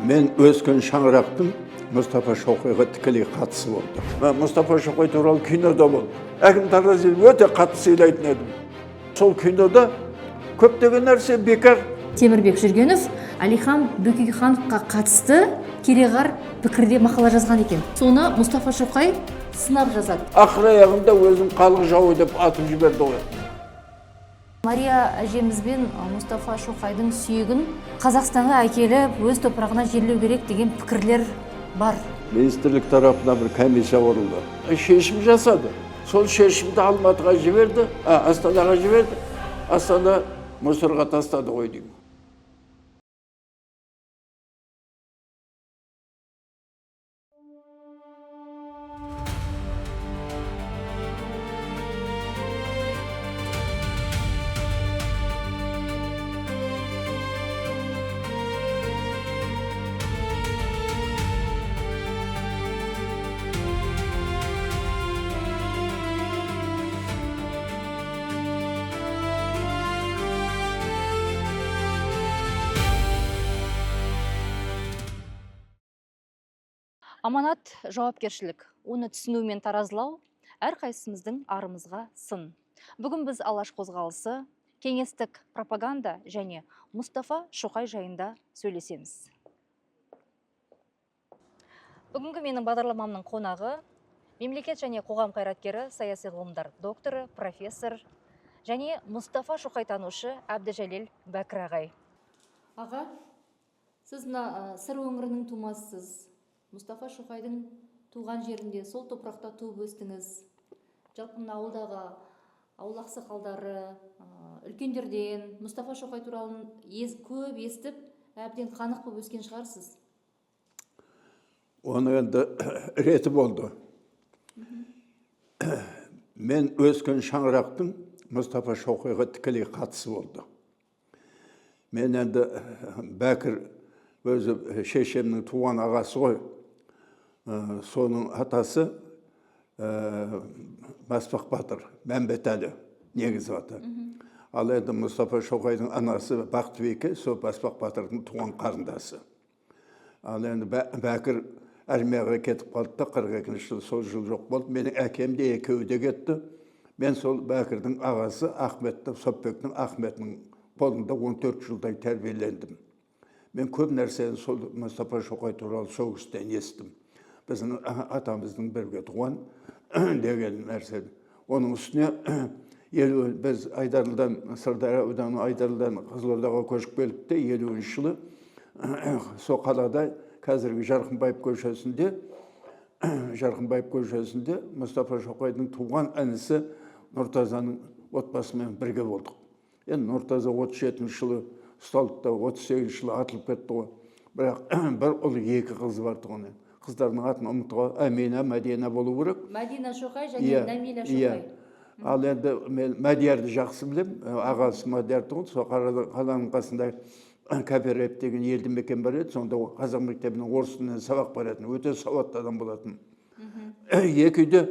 Мен өскен шаңырақтың Мұстафа Шоқайға тікелей қатысы болды. Мұстафа Шоқай туралы кинода болды. Әкім Тарази өте қатты сыйлайтын едім. Сол кинода көптеген нәрсе бекер. Темірбек Жүргенов Әлихан Бөкейхановқа қатысты кереғар пікірде мақала жазған екен. Соны Мұстафа Шоқай сынап жазады. Ақыр аяғында өзін халық жауы деп атып жіберді ғой. Мария әжеміз бен Мұстафа Шоқайдың сүйегін Қазақстанға әкеліп, өз топырағына жерлеу керек деген пікірлер бар. Министрлік тарапынан бір комиссия құрылды. Шешім жасады. Сол шешімді Алматыға жіберді, Астанаға жіберді. Астана мусорға тастады ғой деймін. Аманат жауапкершілік, оны түсіну мен таразылау әрқайсымыздың арымызға сын. Бүгін біз Алаш қозғалысы, кеңестік пропаганда және Мұстафа Шоқай жайында сөйлесеміз. Бүгінгі менің бағдарламамның қонағы мемлекет және қоғам қайраткері, саяси ғылымдар докторы, профессор және Мұстафа Шоқай танушы Әбдіжәлел Бәкір ағай. Аға, сіз мына Сыр өңірінің тумасысыз. Мұстафа Шоқайдың туған жерінде, сол топырақта туып өстіңіз. Жалпы мына ауылдағы ауыл ақсақалдары, үлкендерден Мұстафа Шоқай туралы көп естіп, әбден қанық болып өскен шығарсыз. Оның енді реті болды. Мен өскен шаңырақтың Мұстафа Шоқайға тікелей қатысы болды. Мен енді Бәкір өзі шешемнің туған ағасы ғой. Соның атасы Баспақ батыр, Мәмбетәлі негізі аты. Ал енді Мұстафа Шоқайдың анасы Бақтыбике, сол Баспақ батырдың туған қарындасы. Ал енді Бәкір армияға кетіп қалды да, 42 жылы сол жыл жоқ болды. Менің әкем де екеуі де кетті. Мен сол Бәкірдің ағасы Ахметті, Сопбектің Ахметінің қолында 14 жылдай тәрбиелендім. Мен көп нәрсені сол Мұстафа Шоқай туралы сол кісіден естідім. Біздің атамыздың бірге туған деген нәрсе. Оның үстіне біз Айдарлыдан, Сырдария ауданы Айдарлыдан Қызылордаға көшіп келдік те, 50 жылы сол қалада қазіргі Жарқынбаев көшесінде Мұстафа Шоқайдың туған інісі Нұртазаның отбасымен бірге болдық. Енді Нұртаза 37 жылы ұсталды да, 38 жылы атылып кетті ғой. Бірақ бір ұл, екі қызы бар тұғын енді. Қыздардың атын ұмытып қалдым. Әмина, Мәдина болу керек. Мәдина Шоқай және Нәмила Шоқай. Ал енді мен Мәдиярды жақсы білемін. Ағасы Мәдияр тұғын. Сол қаланың қасында Кәпереп деген елді мекен бар еді. Сонда қазақ мектебінің орыс тілінен сабақ беретін. Өте сауатты адам болатын. Екі үйде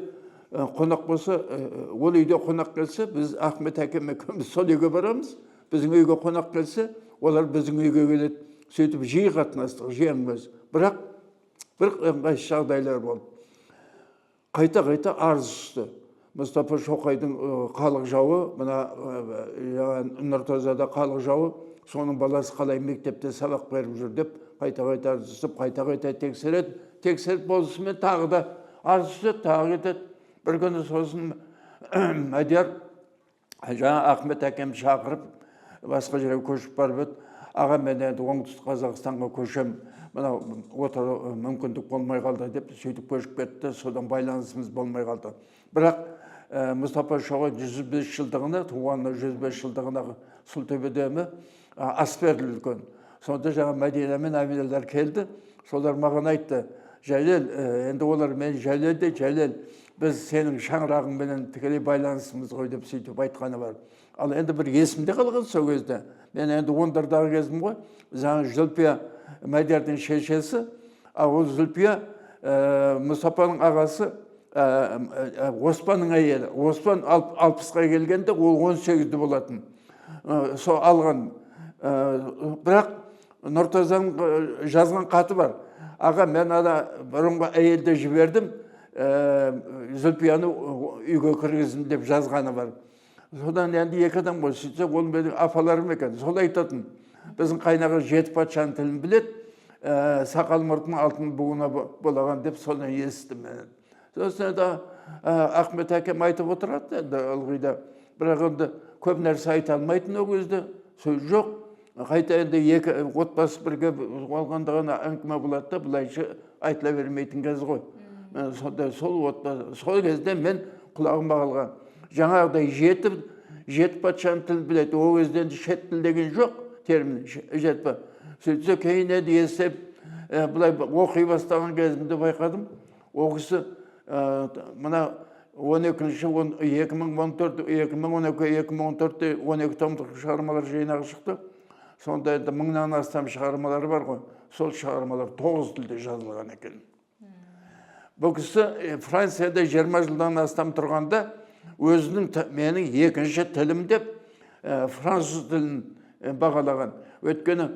қонақ болса, ол үйде қонақ келсе, біз Ахмет әкем екеуміз сол үйге барамыз. Біздің үйге қонақ келсе, олар біздің үйге келеді. Сөйтіп жиі қатынастық, жиі әңгімелесіп. Бірақ бір ыңғайсыз жағдайлар болды. Қайта-қайта арыз түсті. Мұстафа Шоқайдың халық жауы, мына Нұртазада халық жауы, соның баласы қалай мектепте сабақ беріп жүр деп қайта-қайта арыз түсіп, қайта-қайта тексереді. Тексеріп болысымен тағы да арыз түседі, тағы кетеді. Бір күні сосын Мәдияр жаңа Ахмет әкемді шақырып, басқа жерге көшіп барып еді. Аға, мен енді Оңтүстік Қазақстанға көшем, мынау отыру мүмкіндік болмай қалды деп сөйтіп көшіп кетті. Содан байланысымыз болмай қалды. Бірақ Мұстафа Шоқай 105 жылдығына, туғанына 105 жылдығына Сұлтөбеде ме, ас берді үлкен. Сонда жаңа Мәдина мен Әминалар келді. Солар маған айтты, Жәлел, енді олар мен Жәлел де, Жәлел, біз сенің шаңырағыңменен тікелей байланысымыз ғой деп сөйтіп айтқаны бар. Ал енді бір есімде қалған сол кезде, мен енді ондардағы кезім ғой, жаңа Зүлпия Мәдиярдың шешесі, ал ол Зүлпия Мұстафаның ағасы, Оспанның әйелі. Оспан 60-қа келгенде ол 18-де болатын. Сол алған. Бірақ Нұртазаның жазған хаты бар. Аға, мен ана бұрынғы әйелді жібердім, Зүлпияны үйге кіргіздім деп жазғаны бар. Содан енді екі адам ғой, сөйтсе ол менің апаларым екен. Сол айтатын: біздің қайнаға жеті патшаның тілін біледі, сақал мұртын алтын буына болаған деп соны естідім мен. Сосын енді Ахмет әкем айтып отырады енді ылғи да, бірақ енді көп нәрсе айта алмайтын ол кезде, сөз жоқ. Қайта енді екі отбасы бірге болғанда ғана әңгіме болады да, былайша айтыла бермейтін кез ғой. Сондай сол отбасы, сол кезде мен құлағыма қалған жаңағыдай жеті патшаның тілін біледі. Ол кезде енді шет тіл деген жоқ термин, жеті. Сөйтсе кейін енді естіп, былай оқи бастаған кезімде байқадым, ол кісі мына 12-ші, 2014, 2012, 2014-те 12 томдық шығармалар жинағы шықты. Сонда енді 1000-нан астам шығармалары бар ғой, сол шығармалар 9 тілде жазылған екен. Бұл кісі Францияда 20 жылдан астам тұрғанда өзінің менің екінші тілім деп француз тілін бағалаған. Өйткені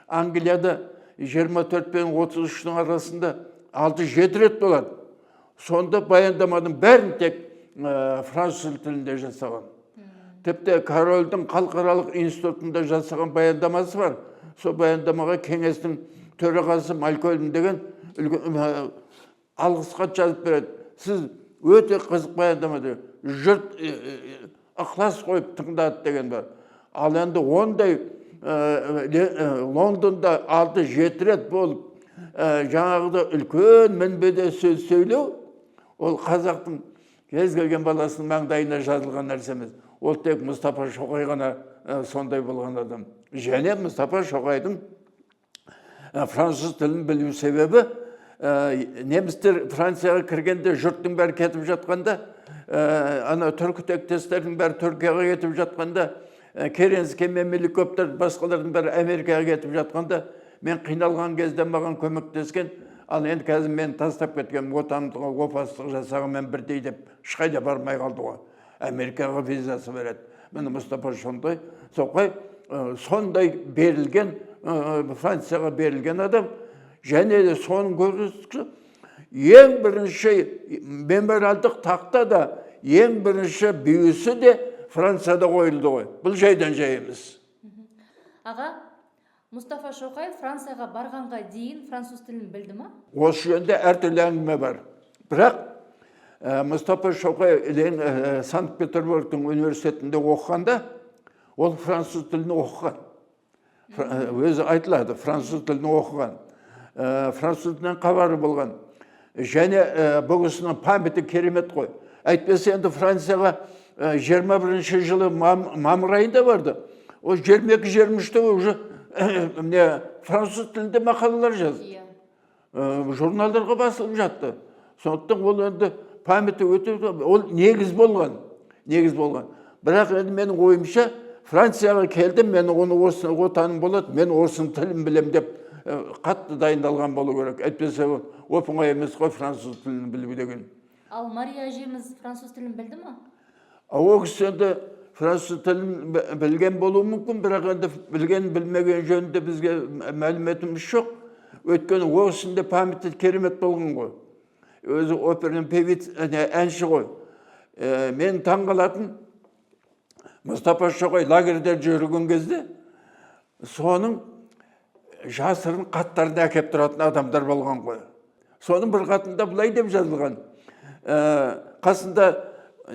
Англияда 24 пен 33-тің арасында 6-7 рет болады. Сонда баяндаманың бәрін тек француз тілінде жасаған. Тіпті корольдің халықаралық институтында жасаған баяндамасы бар. Сол баяндамаға кеңестің төрағасы Малькольм деген алғыс хат жазып береді. Сіз өте қызық баяндама деп, жұрт ықылас қойып тыңдады деген бар. Ал енді ондай Лондонда 6-7 рет болып, жаңағыда үлкен мінбеде сөз сөйлеу, ол қазақтың кез келген баласының маңдайына жазылған нәрсе емес. Ол тек Мұстафа Шоқай ғана сондай болған адам. Және Мұстафа Шоқайдың француз тілін білу себебі, немістер Францияға кіргенде, жұрттың бәрі кетіп жатқанда, ана түркі тектестердің бәрі Түркияға кетіп жатқанда, Керенский мен Милюковтар, басқалардың бәрі Америкаға кетіп жатқанда, мен қиналған кезде маған көмектескен, ал енді қазір мені тастап кеткен, отандық опасыздық жасағанмен бірдей деп ешқайда бармай қалды ғой. Америкаға визасы береді. Міне, Мұстафа сондай Шоқай, сондай берілген, Францияға берілген адам. Және де соның көрсеткіші, ең бірінші мемориалдық тақта да, ең бірінші бюсі де Францияда қойылды ғой. Бұл жайдан жай емес. Аға, Мұстафа Шоқай Францияға барғанға дейін француз тілін білді ма? Осы жөнінде әртүрлі әңгіме бар. Бірақ Мұстафа Шоқай Санкт Петербургтың университетінде оқығанда ол француз тілін оқыған. Өзі айтылады, француз тілін оқыған, француз тілінен хабары болған. Және бұл кісінің памяті керемет қой. Әйтпесе енді Францияға 21-ші жылы мамыр айында барды. Ол 22, 23-те уже міне француз тілінде мақалалар жазды. Журналдарға басылып жатты. Сондықтан ол енді памяті өте, ол негіз болған, негіз болған. Бірақ енді менің ойымша, Францияға келдім мен, оны осы отаным болады, мен осының тілін білем деп қатты дайындалған болу керек. Әйтпесе ол оп оңай емес қой француз тілін білу деген. Ал Мария әжеміз француз тілін білді ма? А ол кісі енді француз тілін білген болуы мүмкін, бірақ енді білген білмеген жөнінде бізге мәліметіміз жоқ. Өйткені ол кісінің де памяті керемет болған ғой. Өзі оперный певец, не, әнші ғой. Мен таңғалатын, Мұстафа Шоқай лагерьде жүрген кезде соның жасырын хаттарын әкеліп тұратын адамдар болған ғой. Соның бір хатында былай деп жазылған. Қасында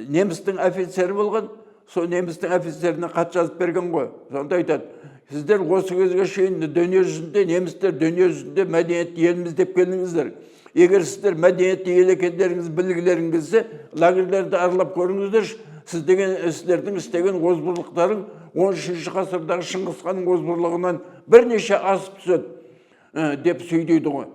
немістің офицері болған, сол немістің офицеріне хат жазып берген ғой. Сонда айтады: сіздер осы кезге шейін дүние жүзінде, немістер дүние жүзінде мәдениетті елміз деп келдіңіздер. Егер сіздер мәдениетті ел екендеріңіз білгілерің келсе, лагерьлерді аралап көріңіздерші. Сіз деген, сіздердің істеген озбырлықтарың 13 ғасырдағы Шыңғыс ханның озбырлығынан бірнеше асып түседі, деп сөйлейді ғой.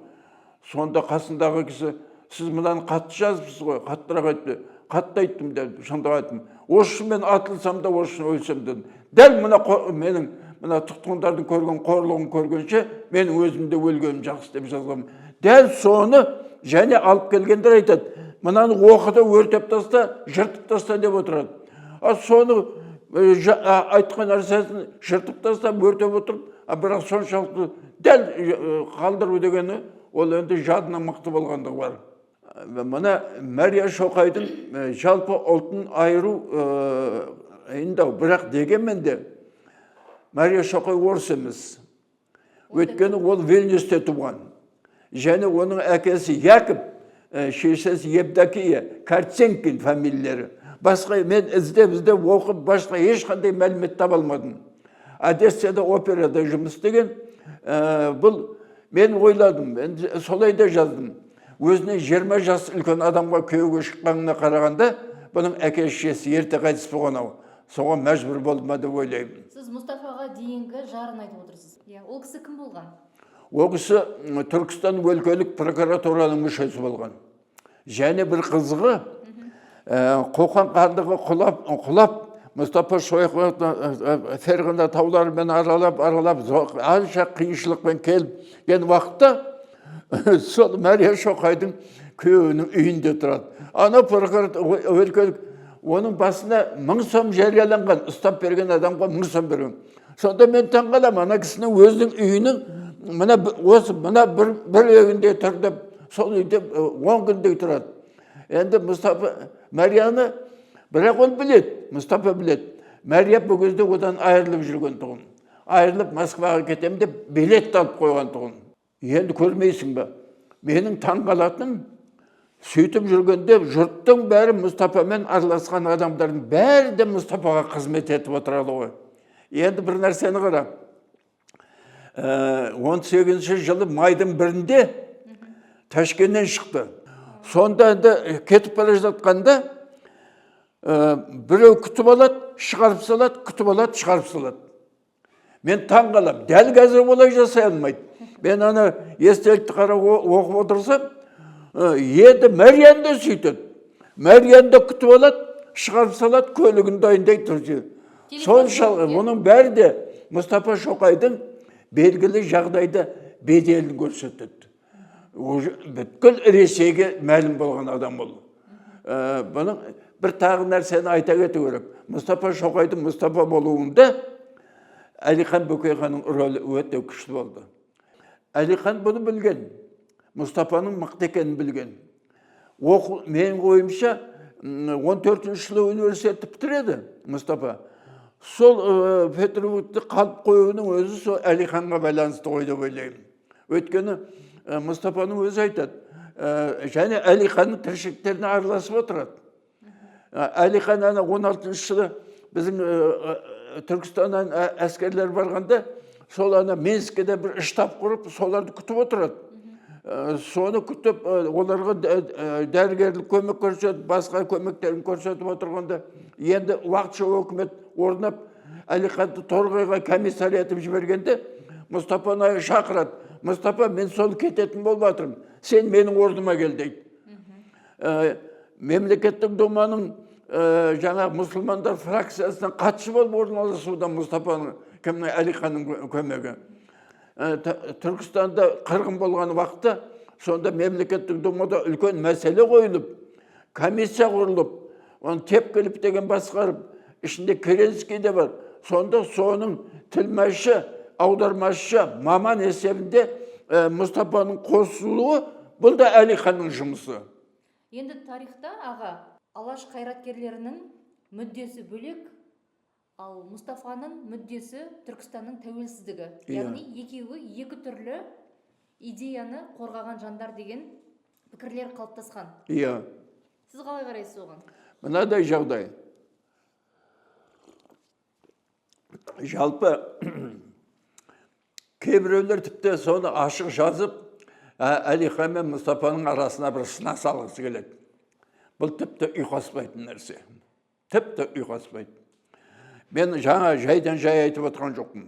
Сонда қасындағы кісі: сіз мынаны қатты жазыпсыз ғой, қаттырақ айтты. Қатты айттым деді. Сонда айттым: осы үшін мен атылсам да, осы үшін өлсем дедім. Дәл мына менің мына тұтқындардың көрген қорлығын көргенше, менің өзім де өлгенім жақсы деп жазғанмын. Дәл соны және алып келгендер айтады: мынаны оқы да, өртеп таста, жыртып таста деп отырады. Ал соны айтқан нәрсесін жыртып тастап, өртеп отырып, а бірақ соншалықты Дәл қалдыру дегені, ол енді жадына мықты болғандығы бар. Мына Мәрия Шоқайдың жалпы ұлтын айыру енді, бірақ дегенмен де Мәрия Шоқай орыс емес. Өйткені ол Вильнюсте туған. Және оның әкесі Яков, шешесі Евдокия, Карценкин фамилиялары. Басқа мен іздеп оқып, басқа ешқандай мәлімет таба алмадым. Одессада операда жұмыс істеген. Бұл мен ойладым, мен солай да жаздым. Өзіне 20 жас үлкен адамға күйеуге шыққанына қарағанда, бұның әке шешесі ерте қайтыс болған ау. Соған мәжбүр болды ма деп ойлаймын. Сіз Мұстафаға дейінгі жарын айтып отырсыз. Иә, ол кісі кім болған? Ол кісі Түркістан өлкелік прокуратураның мүшесі болған. Және бір қызығы, Қоқан хандығы құлап, Мұстафа Шоқай Ферғана тауларымен аралап, анша қиыншылықпен келген уақытта сол Мәрия Шоқайдың күйеуінің үйінде тұрады. Ана прокуратура өлкелік оның басына 1000 сом жарияланған, ұстап берген адамға 1000 сом берген. Сонда мен таңғаламын, ана кісінің өзінің үйінің мына осы мына бір үйінде тұр деп, сол үйде 10 күндей тұрады. Енді Мұстафа Мәрияны, бірақ ол біледі, Мұстафа біледі. Мәрия бұл кезде одан айырылып жүрген тұғын. Айырылып Москваға кетемін деп билет алып қойған тұғын. Енді көрмейсің бе? Менің таңғалатыным, сөйтіп жүргенде жұрттың бәрі Мұстафамен араласқан адамдардың бәрі де Мұстафаға қызмет етіп отырады ғой. Енді бір нәрсені қара. 18 жылы майдың бірінде Ташкеннен шықты. Сонда енді кетіп бара жатқанда біреу күтіп алады, шығарып салады, күтіп алады, шығарып салады. Мен таң қаламын, дәл қазір олай жасай алмайды. Мен ана естелікті қарап оқып отырсам, енді Мәрияны да сөйтеді. Мәрияны да күтіп алады, шығарып салады, көлігін дайындайды. Соншалық оның бәрі де Мұстафа Шоқайдың белгілі жағдайда беделін көрсетеді. Бүткіл Ресейге мәлім болған адам ол. Бұның бір тағы нәрсені айта кету керек. Мұстафа Шоқайдың Мұстафа болуында Әлихан Бөкейханның рөлі өте күшті болды. Әлихан бұны білген, Мұстафаның мықты екенін білген. Менің ойымша, 14 жылы университетті бітіреді Мұстафа. Сол Петербургті қалып қоюының өзі сол Әлиханға байланысты ғой деп ойлаймын. Өйткені Мұстафаның өзі айтады, және Әлиханның тіршіліктеріне араласып отырады. Әлихан ана 16 жылы біздің Түркістаннан әскерлер барғанда, сол ана Минскіде бір штаб құрып, соларды күтіп отырады. Соны күтіп, оларға дәрігерлік көмек көрсетіп, басқа көмектерін көрсетіп отырғанда, енді уақытша өкімет орнап, Әлиханды Торғайға комиссар етіп жібергенде, Мұстафаны шақырады. Мұстафа, мен сол кететін болып жатырмын, сен менің орныма кел дейді. Мемлекеттік думаның жаңа мұсылмандар фракциясынан хатшы болып орналасуда Мұстафаның, кімнің, Әлиханның көмегі. Түркістанда қырғын болған уақытта сонда мемлекеттік думада үлкен мәселе қойылып, комиссия құрылып, оны Тепкілов деген басқарып, ішінде Керенский де бар. Сонда соның тілмәші, аудармашы, маман есебінде Мұстафаның қосылуы, бұл да Әлиханның жұмысы. Енді тарихта, аға, Алаш қайраткерлерінің мүддесі бөлек, ал Мұстафаның мүддесі Түркістанның тәуелсіздігі. Яғни екеуі екі түрлі идеяны қорғаған жандар деген пікірлер қалыптасқан. Иә. Сіз қалай қарайсыз оған? Мынадай жағдай. Жалпы кейбіреулер тіпті соны ашық жазып, Әлихан мен Мұстафаның арасына бір сына салғысы келеді. Бұл тіпті ұйқаспайтын нәрсе. Тіпті ұйқаспайды. Мен жаңа жайдан жай айтып отырған жоқпын.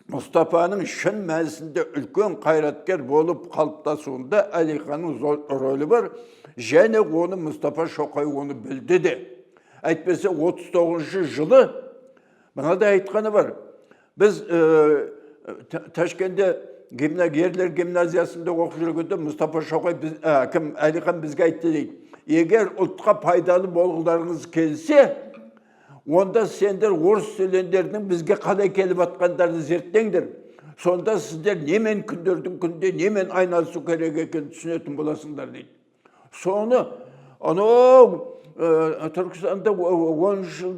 Мұстафаның шын мәнісінде үлкен қайраткер болып қалыптасуында Әлиханның зор рөлі бар, және оны Мұстафа Шоқай оны білді де. Әйтпесе 39 жылы мынадай айтқаны бар. Біз Ташкентте ерлер гимназиясында оқып жүргенде Мұстафа Шоқай біз, кім, Әлихан бізге айтты дейді. Егер ұлтқа пайдалы болғыларыңыз келсе, онда сендер орыс студенттерінің бізге қалай келіп жатқандарын зерттеңдер. Сонда сіздер немен күндердің күнде немен айналысу керек екенін түсінетін боласыңдар дейді. Соны анау Түркістанда 10-жыл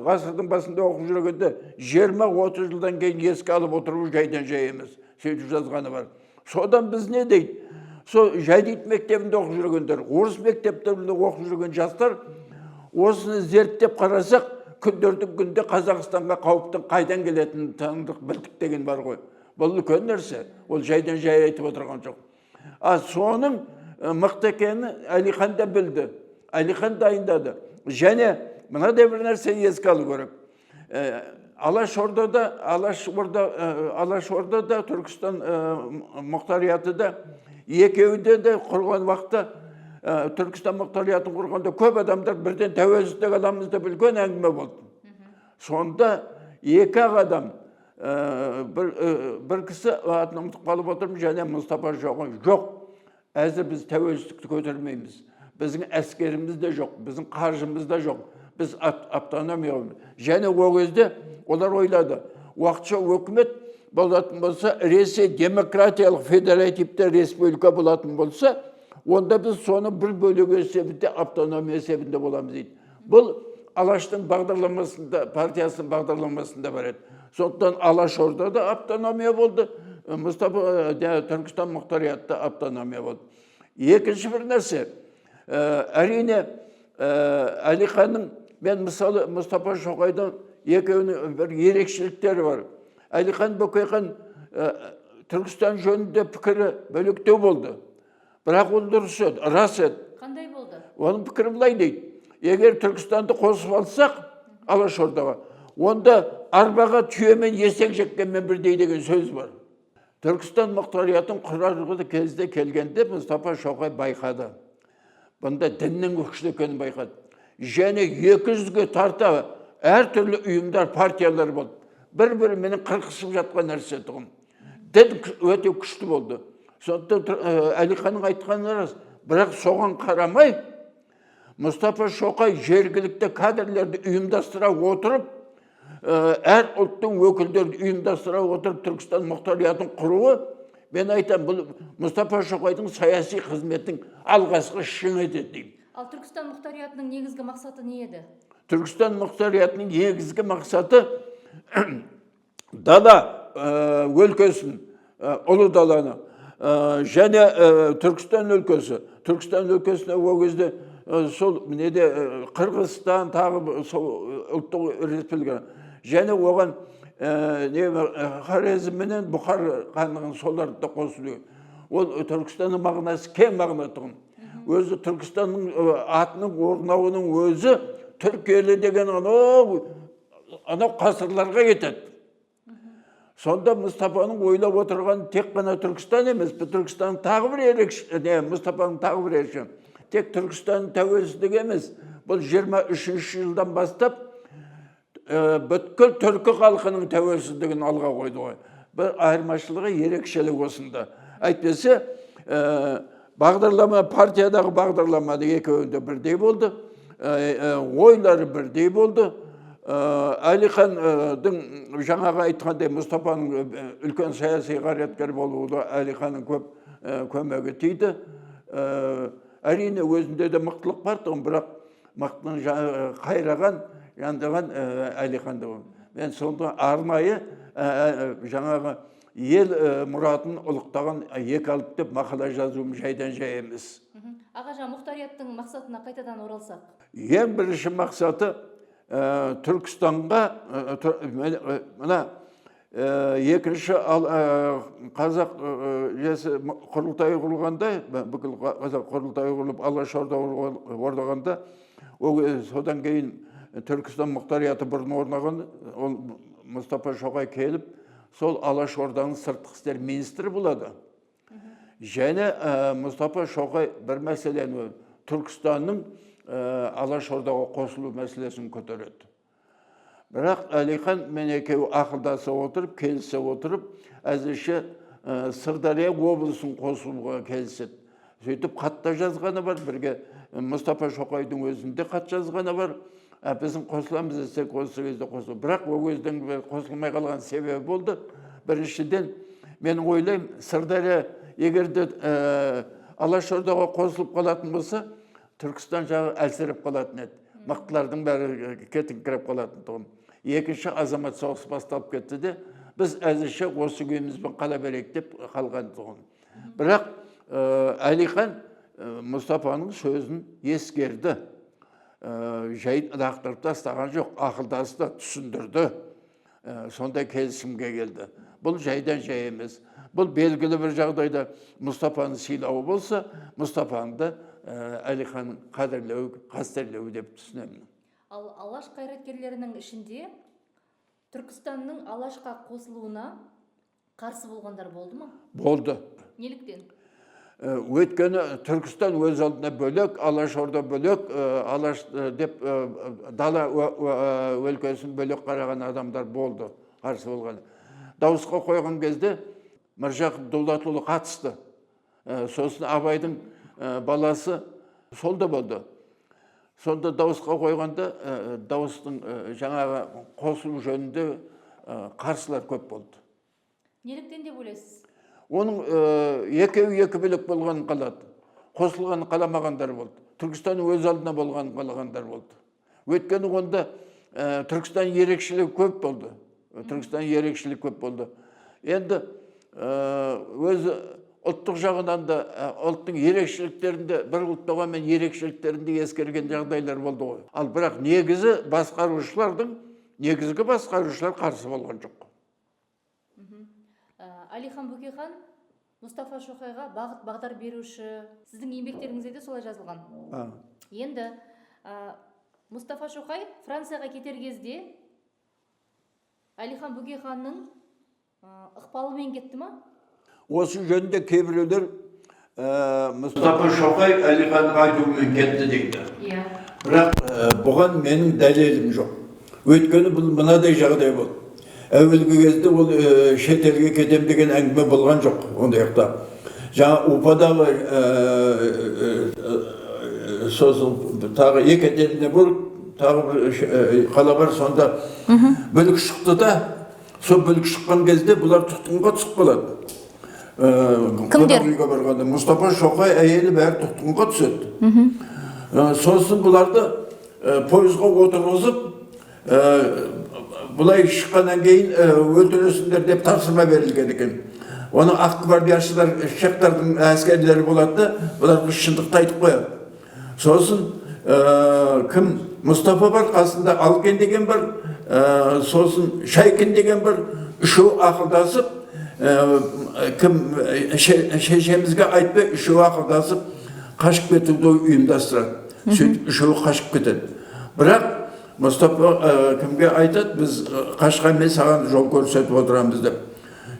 ғасырдың басында оқып жүргенде 20-30 жылдан кейін еске алып отыру жайдан жай емес. Сөйтіп жазғаны бар. Содан біз не дейді? Сол жәдит мектебінде оқып жүргендер, орыс мектептерінде оқып жүрген жастар осыны зерттеп қарасақ, күндердің күнде Қазақстанға қауіптің қайдан келетінін таныдық, білдік деген бар ғой. Бұл үлкен нәрсе. Ол жайдан жай айтып отырған жоқ. А соның мықты екенін Әлихан да білді. Әлихан дайындады. Және мынадай бір нәрсені еске алу керек. Алаш Ордада, Алаш Ордада, Түркістан мұқтариаты да екеуінде де құрған уақытта, Түркістан мұқтариатын құрғанда көп адамдар бірден тәуелсіздік аламыз деп үлкен әңгіме болды. Сонда екі ақ адам, бір кісі, атын ұмытып қалып отырмын, және Мұстафа Шоқай: жоқ, әзір біз тәуелсіздікті көтермейміз, біздің әскеріміз де жоқ, біздің қаржымыз да жоқ, біз автономия. Және ол кезде олар ойлады, уақытша өкімет болатын болса, Ресей демократиялық федеративті республика болатын болса, онда біз соны бір бөлігі есебінде, автономия есебінде боламыз дейді. Бұл Алаштың бағдарламасында, партиясының бағдарламасында бар еді. Сондықтан Алаш Ордада автономия болды, Мұстафа Түркістан мұқтариатта автономия болды. Екінші бір нәрсе, әрине, Әлиханның мен мысалы Мұстафа Шоқайдың екеуінің бір ерекшеліктері бар. Әлихан Бөкейхан Түркістан жөнінде пікірі бөлектеу болды, бірақ ол дұрыс еді, рас еді. Қандай болды? Оның пікірі былай дейді: егер Түркістанды қосып алсақ Алаш Ордаға, онда арбаға түйемен есек жеккенмен бірдей деген сөз бар. Түркістан мұқтариатын құрар кезде келгенде Мұстафа Шоқай байқады, бұнда діннің күшті екенін байқады. Және 200-ге тарта әртүрлі ұйымдар, партиялар болды, бір біріменен қырқысып жатқан нәрсе тұғын. Дін өте күшті болды. Сондықтан Әлиханның айтқаны рас, бірақ соған қарамай Мұстафа Шоқай жергілікті кадрлерді ұйымдастыра отырып, әр ұлттың өкілдерін ұйымдастыра отырып, Түркістан мұқтариатын құруы, мен айтамын, бұл Мұстафа Шоқайдың саяси қызметтің алғашқы шыңы еді деймін. Ал Түркістан мұқтариатының негізгі мақсаты не еді? Түркістан мұқтариатының негізгі мақсаты дала өлкесін, ұлы даланы және Түркістан өлкесі. Түркістан өлкесіне ол кезде сол неде Қырғызстан, тағы сол ұлттық республика және оған не Хорезм менен Бұхар хандығын, соларды да қосу деген. Ол Түркістанның мағынасы кең мағына тұғын. Өзі Түркістанның атының орнауының өзі түрік елі деген анау ғасырларға кетеді. Сонда Мұстафаның ойлап отырған тек қана Түркістан емес, бұл Түркістанның тағы бір ерекше не, Мұстафаның тағы бір ерекше, тек Түркістанның тәуелсіздігі емес, бұл 23 жылдан бастап бүткіл түркі халқының тәуелсіздігін алға қойды ғой. Бір айырмашылығы, ерекшелігі осында. Әйтпесе бағдарлама, партиядағы бағдарлама екеуінде бірдей болды, ойлары бірдей болды. Әлиханның жаңағы айтқандай, Мұстафаның үлкен саяси қайраткер болуы, Әлиханның көп көмегі тиді. Әрине, өзінде де мықтылық бар тұғын, бірақ мықтының қайраған, жандаған Әлиханды. Мен сонда арнайы жаңағы ел мұратын ұлықтаған екі алып деп мақала жазуым жайдан жай емес. Аға, жаңа мұқтариаттың мақсатына қайтадан оралсақ. Ең бірінші мақсаты Түркістанға мына екінші қазақ жесі құрылтайы құрылғанда, бүкіл қазақ құрылтайы құрылып, Алаш Орда орнағанда, ол содан кейін Түркістан мұқтариаты бұрын орнаған. Ол Мұстафа Шоқай келіп, сол Алаш Орданың сыртқы істер министрі болады. Және Мұстафа Шоқай бір мәселені, Түркістанның Алаш Ордаға қосылу мәселесін көтереді. Бірақ Әлихан мен екеуі ақылдаса отырып, келісе отырып, әзірше Сырдария облысын қосуға келіседі. Сөйтіп хат та жазғаны бар бірге, Мұстафа Шоқайдың өзінде хат жазғаны бар. Біздің қосыламыз десек, осы кезде қосыл. Бірақ ол кездің қосылмай қалған себебі болды. Біріншіден, мен ойлаймын, Сырдария егер де Алашордаға қосылып қалатын болса, Түркістан жағы әлсіреп қалатын еді, мықтылардың бәрі кетіңкіреп қалатын тұғын. Екінші азамат соғысы басталып кетті де, біз әзірше осы күйімізбен қала берейік деп қалған тұғын. Бірақ Әлихан Мұстафаның сөзін ескерді, жай лақтырып тастаған жоқ, ақылдасты, түсіндірді, сондай келісімге келді. Бұл жайдан жай емес, бұл белгілі бір жағдайда Мұстафаны сыйлауы болса, Мұстафаны да Әлиханның қадірлеуі, қастерлеуі деп түсінемін. Ал Алаш қайраткерлерінің ішінде Түркістанның Алашқа қосылуына қарсы болғандар болды ма? Болды. Неліктен? Өйткені Түркістан өз алдына бөлек, Алашорда бөлек, Алаш деп дала өлкесін бөлек қараған адамдар болды, қарсы болған. Дауысқа қойған кезде Міржақып Дулатұлы қатысты. Сосын Абайдың баласы сол да болды. Сонда дауысқа қойғанда дауыстың жаңағы қосылу жөнінде қарсылар көп болды. Неліктен деп ойлайсыз? Оның екеуі екі бөлек болғанын қалады, қосылғанын қаламағандар болды, Түркістан өз алдына болғанын қалағандар болды. Өйткені онда Түркістан ерекшелігі көп болды, Түркістан ерекшелігі көп болды. Енді өзі ұлттық жағынан да, ұлттың ерекшеліктерінде, бір ұлт болғанмен ерекшеліктерін де ескерген жағдайлар болды ғой. Ал бірақ негізі басқарушылардың, негізгі басқарушылар қарсы болған жоқ. Әлихан Бөкейхан Мұстафа Шоқайға бағыт бағдар беруші, сіздің еңбектеріңізде де солай жазылған. Енді Мұстафа Шоқай Францияға кетер кезде Әлихан Бөкейханның ықпалымен кетті ма? Осы жөнінде кейбіреулер Мұстафа Шоқай Әлиханның айтуымен кетті дейді. Иә. Бірақ бұған менің дәлелім жоқ. Өйткені бұл мынадай жағдай болды. Әуелгі кезде ол шетелге кетем деген әңгіме болған жоқ ондай жақта. Жаңа Уфадағы, сосын тағы Екатеринбург, тағы бір қала бар, сонда бүлік шықты да, сол бүлік шыққан кезде бұлар тұтқынға түсіп қалады. Кімдер? Қонақ үйге барғанда Мұстафа Шоқай, әйелі, бәрі тұтқынға түседі. Сосын бұларды пойызға отырғызып, былай шыққаннан кейін өлтіресіңдер деп тапсырма берілген екен. Оны ақ гвардияшылар, чехтардың әскерлері болады да, бұларға шындықты айтып қояды. Сосын кім, Мұстафа бар, қасында Алкен деген бар, сосын Шайкин деген бар, үшеуі ақылдасып, кім, шешемізге айтпай, үшеуі ақылдасып қашып кетуді ұйымдастырады. Сөйтіп үшеуі қашып кетеді. Бірақ Мұстафа кімге айтады, біз қашқанмен саған жол көрсетіп отырамыз деп.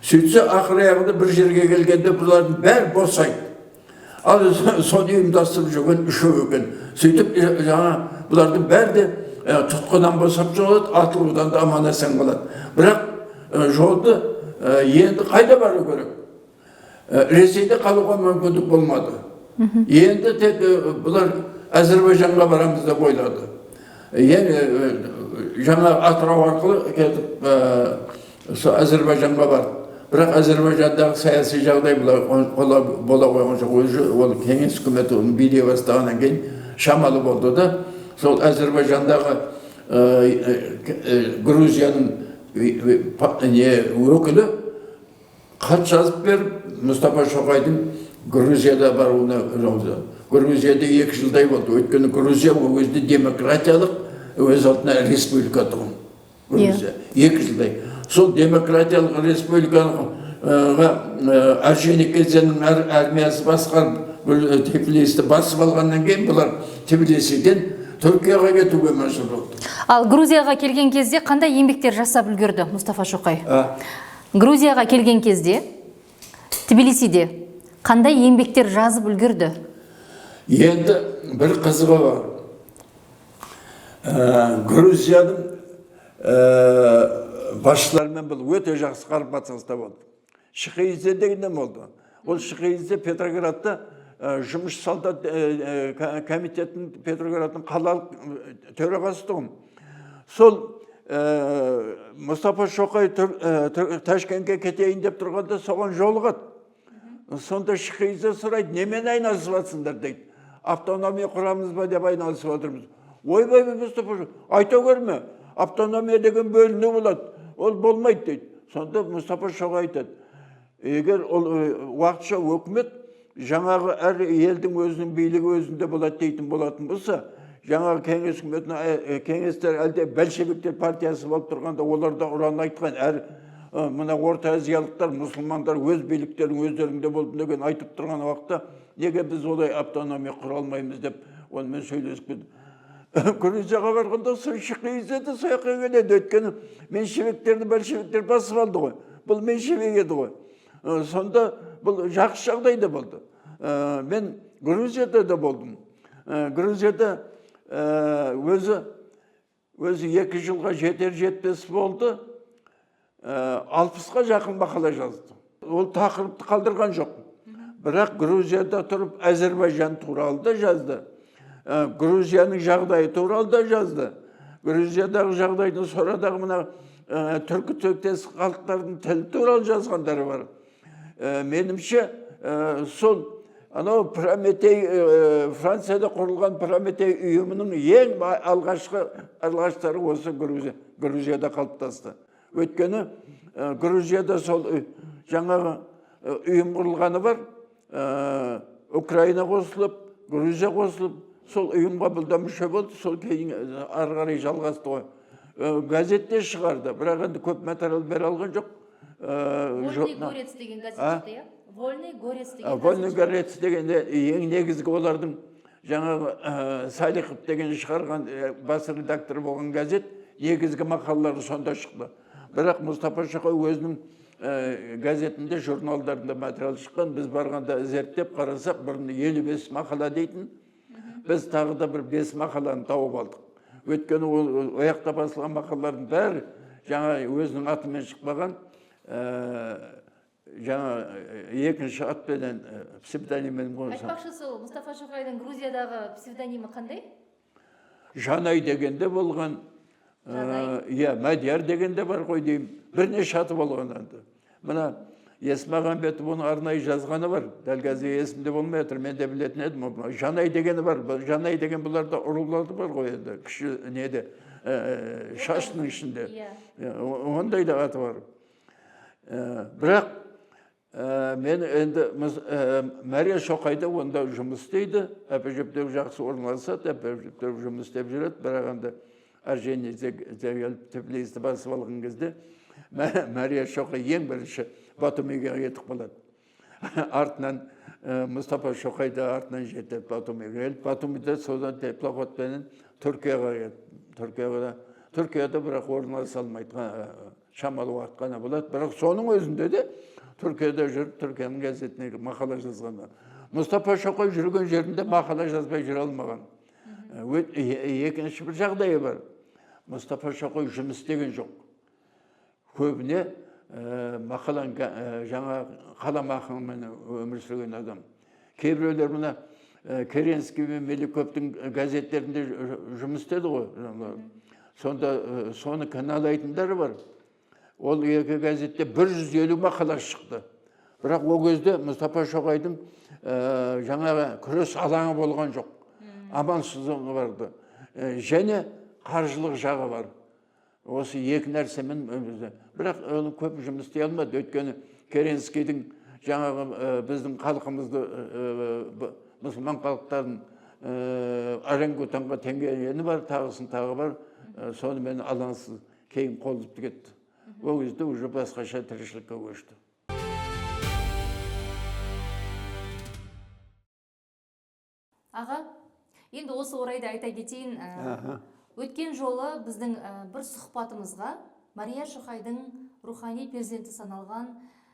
Сөйтсе, ақыр аяғында бір жерге келгенде бұлардың бәрі босайды. Ал соны ұйымдастырып жүрген үшеу екен. Сөйтіп жаңа бұлардың бәрі де тұтқыннан босап шығады, атылудан да аман есен қалады. Бірақ жолды енді қайда бару керек? Ресейде қалуға мүмкіндік болмады. Енді тек бұлар Әзірбайжанға барамыз деп ойлады. Енді жаңа Атырау арқылы кетіп, сол Әзірбайжанға барды. Бірақ Әзірбайжандағы саяси жағдай бұлай бола қойған жоқ. Өзі ол кеңес үкіметі оны билей бастағаннан кейін шамалы болды да, сол Әзірбайжандағы Грузияның не өкілі хат жазып беріп, Мұстафа Шоқайдың Грузияда баруына жолды. Грузияда 2 жылдай болды. Өйткені Грузия ол кезде демократиялық өз алдына республика тұғын. Грузия. 2 жылдай. Сол демократиялық республикаға Орджоникидзенің армиясы басқарып, Тбилисиді басып алғаннан кейін бұлар Тбилисиден Түркияға кетуге мәжбүр болды. Ал Грузияға келген кезде қандай еңбектер жасап үлгерді Мұстафа Шоқай? А? Грузияға келген кезде Тбилисиде қандай еңбектер жазып үлгерді? Енді бір қызығы бар. Грузияның басшыларымен бұл өте жақсы қарым қатынаста болды. Шихеидзе дегеннен болды. Ол Шихеидзе Петроградта жұмыс солдат комитетінің, Петроградтың қалалық төрағасы тұғын. Сол Мұстафа Шоқай Ташкентке кетейін деп тұрғанда соған жолығады. Сонда Шықизе сұрайды, немен айналысып жатсыңдар дейді. Автономия құрамыз ба деп айналысып жатырмыз. Ойбай, Мұстафа, айта көрме, автономия деген бөліну болады, ол болмайды дейді. Сонда Мұстафа Шоқай айтады, егер ол уақытша өкімет жаңағы әр елдің өзінің билігі өзінде болады дейтін болатын болса, жаңағы кеңес үкіметіне, кеңестер әлде большевиктер партиясы болып тұрғанда олар да ұран айтқан, әр мына орта азиялықтар, мұсылмандар өз биліктерің өздеріңде болсын деген айтып тұрған уақытта неге біз олай автономия құра алмаймыз деп онымен сөйлесіп кеттік. Грузияға барғанда сол Шықизе де сол жаққа келеді, өйткені меньшевиктерді большевиктер басып алды ғой, бұл меньшевик еді ғой. Сонда бұл жақсы жағдайда болды. Мен Грузияда да болдым. Грузияда өзі 2 жылға жетер жетпес болды, 60-қа жақын мақала жазды. Ол тақырыпты қалдырған жоқ. Бірақ Грузияда тұрып Әзербайжан туралы да жазды. Грузияның жағдайы туралы да жазды. Грузиядағы жағдайдың сорадағы мына түркі тектес халықтардың тілі туралы жазғандары бар. Менімше, сол анау Прометей, Францияда құрылған Прометей ұйымының ең алғаштары осы Грузияда қалыптасты. Өйткені Грузияда сол жаңағы ұйым құрылғаны бар, Украина қосылып, Грузия қосылып, сол ұйымға бұл да мүше болды, сол кейін ары қарай жалғасты ғой. Газетте шығарды, бірақ енді көп материал бере алған жоқ. Вольный горец деген газет шықты, иә? Вольный горец деген. Вольный горец дегенде ең негізгі олардың жаңағы Салихов деген шығарған бас редакторы болған газет, негізгі мақалалары сонда шықты. Бірақ Мұстафа Шоқай өзінің газетінде, журналдарында материал шыққан. Біз барғанда зерттеп қарасақ, бұрын 55 мақала дейтін, біз тағы да бір 5 мақаланы тауып алдық. Өйткені ол ояқта басылған мақалалардың бәрі жаңа өзінің атымен шықпаған, жаңа екінші атпенен, псевдониммен қойса. Айтпақшы, сол Мұстафа Шоқайдың Грузиядағы псевдонимі қандай? Жанай дегенде болған. Иә, Мәдияр дегенде бар ғой деймін. Бірнеше аты болған енді. Мына Есмағамбетов оның арнайы жазғаны бар. Дәл қазір есімде болмай отыр, мен де білетін едім. Жанай дегені бар. Жанай деген бұларда ұрулары бар ғой енді, кіші неде, шашының ішінде. Ондай да аты бар. Бірақ мен енді Мәрия Шоқайда онда жұмыс істейді, әпежептеу жақсы орналасады, әпежептеу жұмыс істеп жүреді, бірақ енді Арженийде келіп Тбилисиді басып алған кезде Мәрия Шоқай ең бірінші Батумиге кетіп қалады. Артынан Мұстафа Шоқай да артынан жетеді Батумиге келіп, Батумиде содан теплоходпенен Түркияға кетті. Түркияда бірақ орналаса алмайды, шамалы уақыт қана болады. Бірақ соның өзінде де Түркияда жүріп, Түркияның газетіне мақала жазған. Мұстафа Шоқай жүрген жерінде мақала жазбай жүре алмаған. Екінші бір жағдайы бар. Мұстафа Шоқай жұмыс істеген жоқ. Көбіне мақалан жаңа қаламақымен өмір сүрген адам. Кейбіреулер мына Керенский мен Меликовтың газеттерінде жұмыс істеді ғой. Сонда соны кінәлайтындар бар. Ол екі газетте 150 мақала шықты. Бірақ ол кезде Мұстафа Шоқайдың жаңағы күрес алаңы болған жоқ. Амалсызығы барды. Және қаржылық жағы бар. Осы екі нәрсемен өмірде. Бірақ оны көп жұмыс істей алмады. Өйткені Керенскийдің жаңағы біздің халқымызды, мұсылман халықтарын орангутанға теңгені бар, тағысын тағы бар. Сонымен алаңсыз кейін қол үзіп кетті. Ол кезде уже басқаша тіршілікке көшті. Аға, енді осы орайда айта кетейін, өткен жолы біздің бір сұхбатымызға Мария Шоқайдың рухани перзенті саналған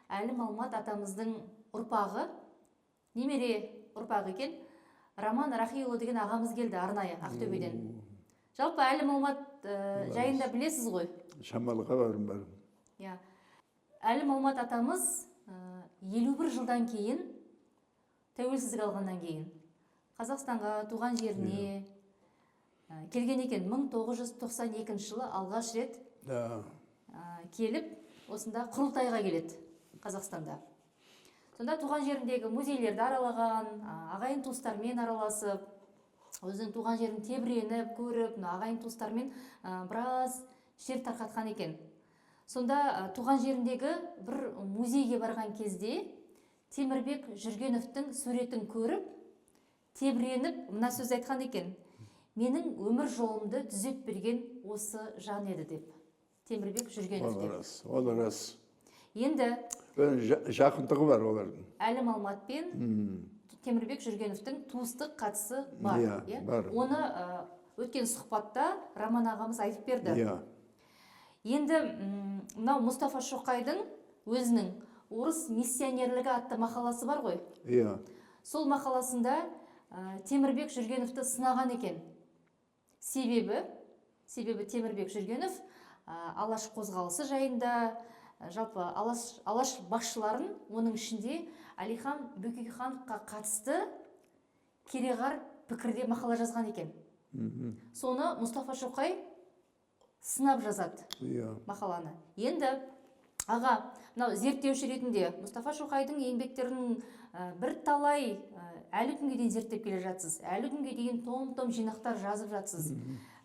Әлім Алмат атамыздың ұрпағы, немере ұрпағы екен, Роман Рахиұлы деген ағамыз келді арнайы Ақтөбеден. Жалпы Әлім Алмат жайында білесіз ғой? Шамалы хабарым бар. Иә. Әлім Алмат атамыз 51 жылдан кейін, тәуелсіздік алғаннан кейін Қазақстанға, туған жеріне Келген екен 1992 жылы алғаш рет. Да. Келіп, осында құрылтайға келеді Қазақстанда. Сонда туған жеріндегі музейлерді аралаған, ағайын туыстармен араласып, өзінің туған жерін тебіреніп көріп, мына ағайын туыстармен біраз шер тарқатқан екен. Сонда туған жеріндегі бір музейге барған кезде Темірбек Жүргеновтің суретін көріп, тебіреніп мына сөзді айтқан екен: «Менің өмір жолымды түзеп берген осы жан еді», – деп, Темірбек Жүргенов Ол деп. рас, ол рас. Енді Жақындығы бар олардың. Әлім Алмат пен Темірбек Жүргеновтің туыстық қатысы бар. Иә, иә? бар. Оны өткен сұхбатта Роман ағамыз айтып берді. Енді мынау Мұстафа Шоқайдың өзінің «Орыс миссионерлігі» атты мақаласы бар ғой. Иә. Сол мақаласында Темірбек Жүргеновті сынаған екен. Себебі Темірбек Жүргенов Алаш қозғалысы жайында, жалпы Алаш басшыларын, оның ішінде Әлихан Бөкейхановқа қатысты кереғар пікірде мақала жазған екен. Соны Мұстафа Шоқай сынап жазады мақаланы. Енді, аға, мынау зерттеуші ретінде Мұстафа Шоқайдың еңбектерін бірталай әлі күнге дейін зерттеп келе жатсыз, әлі күнге дейін том том жинақтар жазып жатсыз.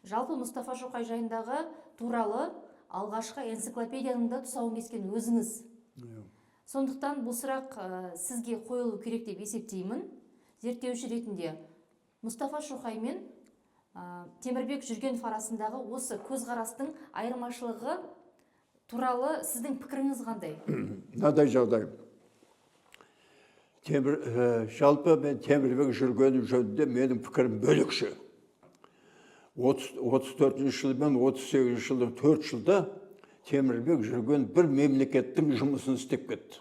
Жалпы Мұстафа Шоқай жайындағы туралы алғашқы энциклопедияның да тұсауын кескен өзіңіз. Сондықтан бұл сұрақ сізге қойылу керек деп есептеймін. Зерттеуші ретінде Мұстафа Шоқай мен Темірбек Жүргенов арасындағы осы көзқарастың айырмашылығы туралы сіздің пікіріңіз қандай? Мынадай жағдай. Жалпы мен Темірбек Жүргенов жөнінде менің пікірім бөлекше. 34 жыл мен 38 жылдың 4 жылда Темірбек Жүргенов бір мемлекеттің жұмысын істеп кетті.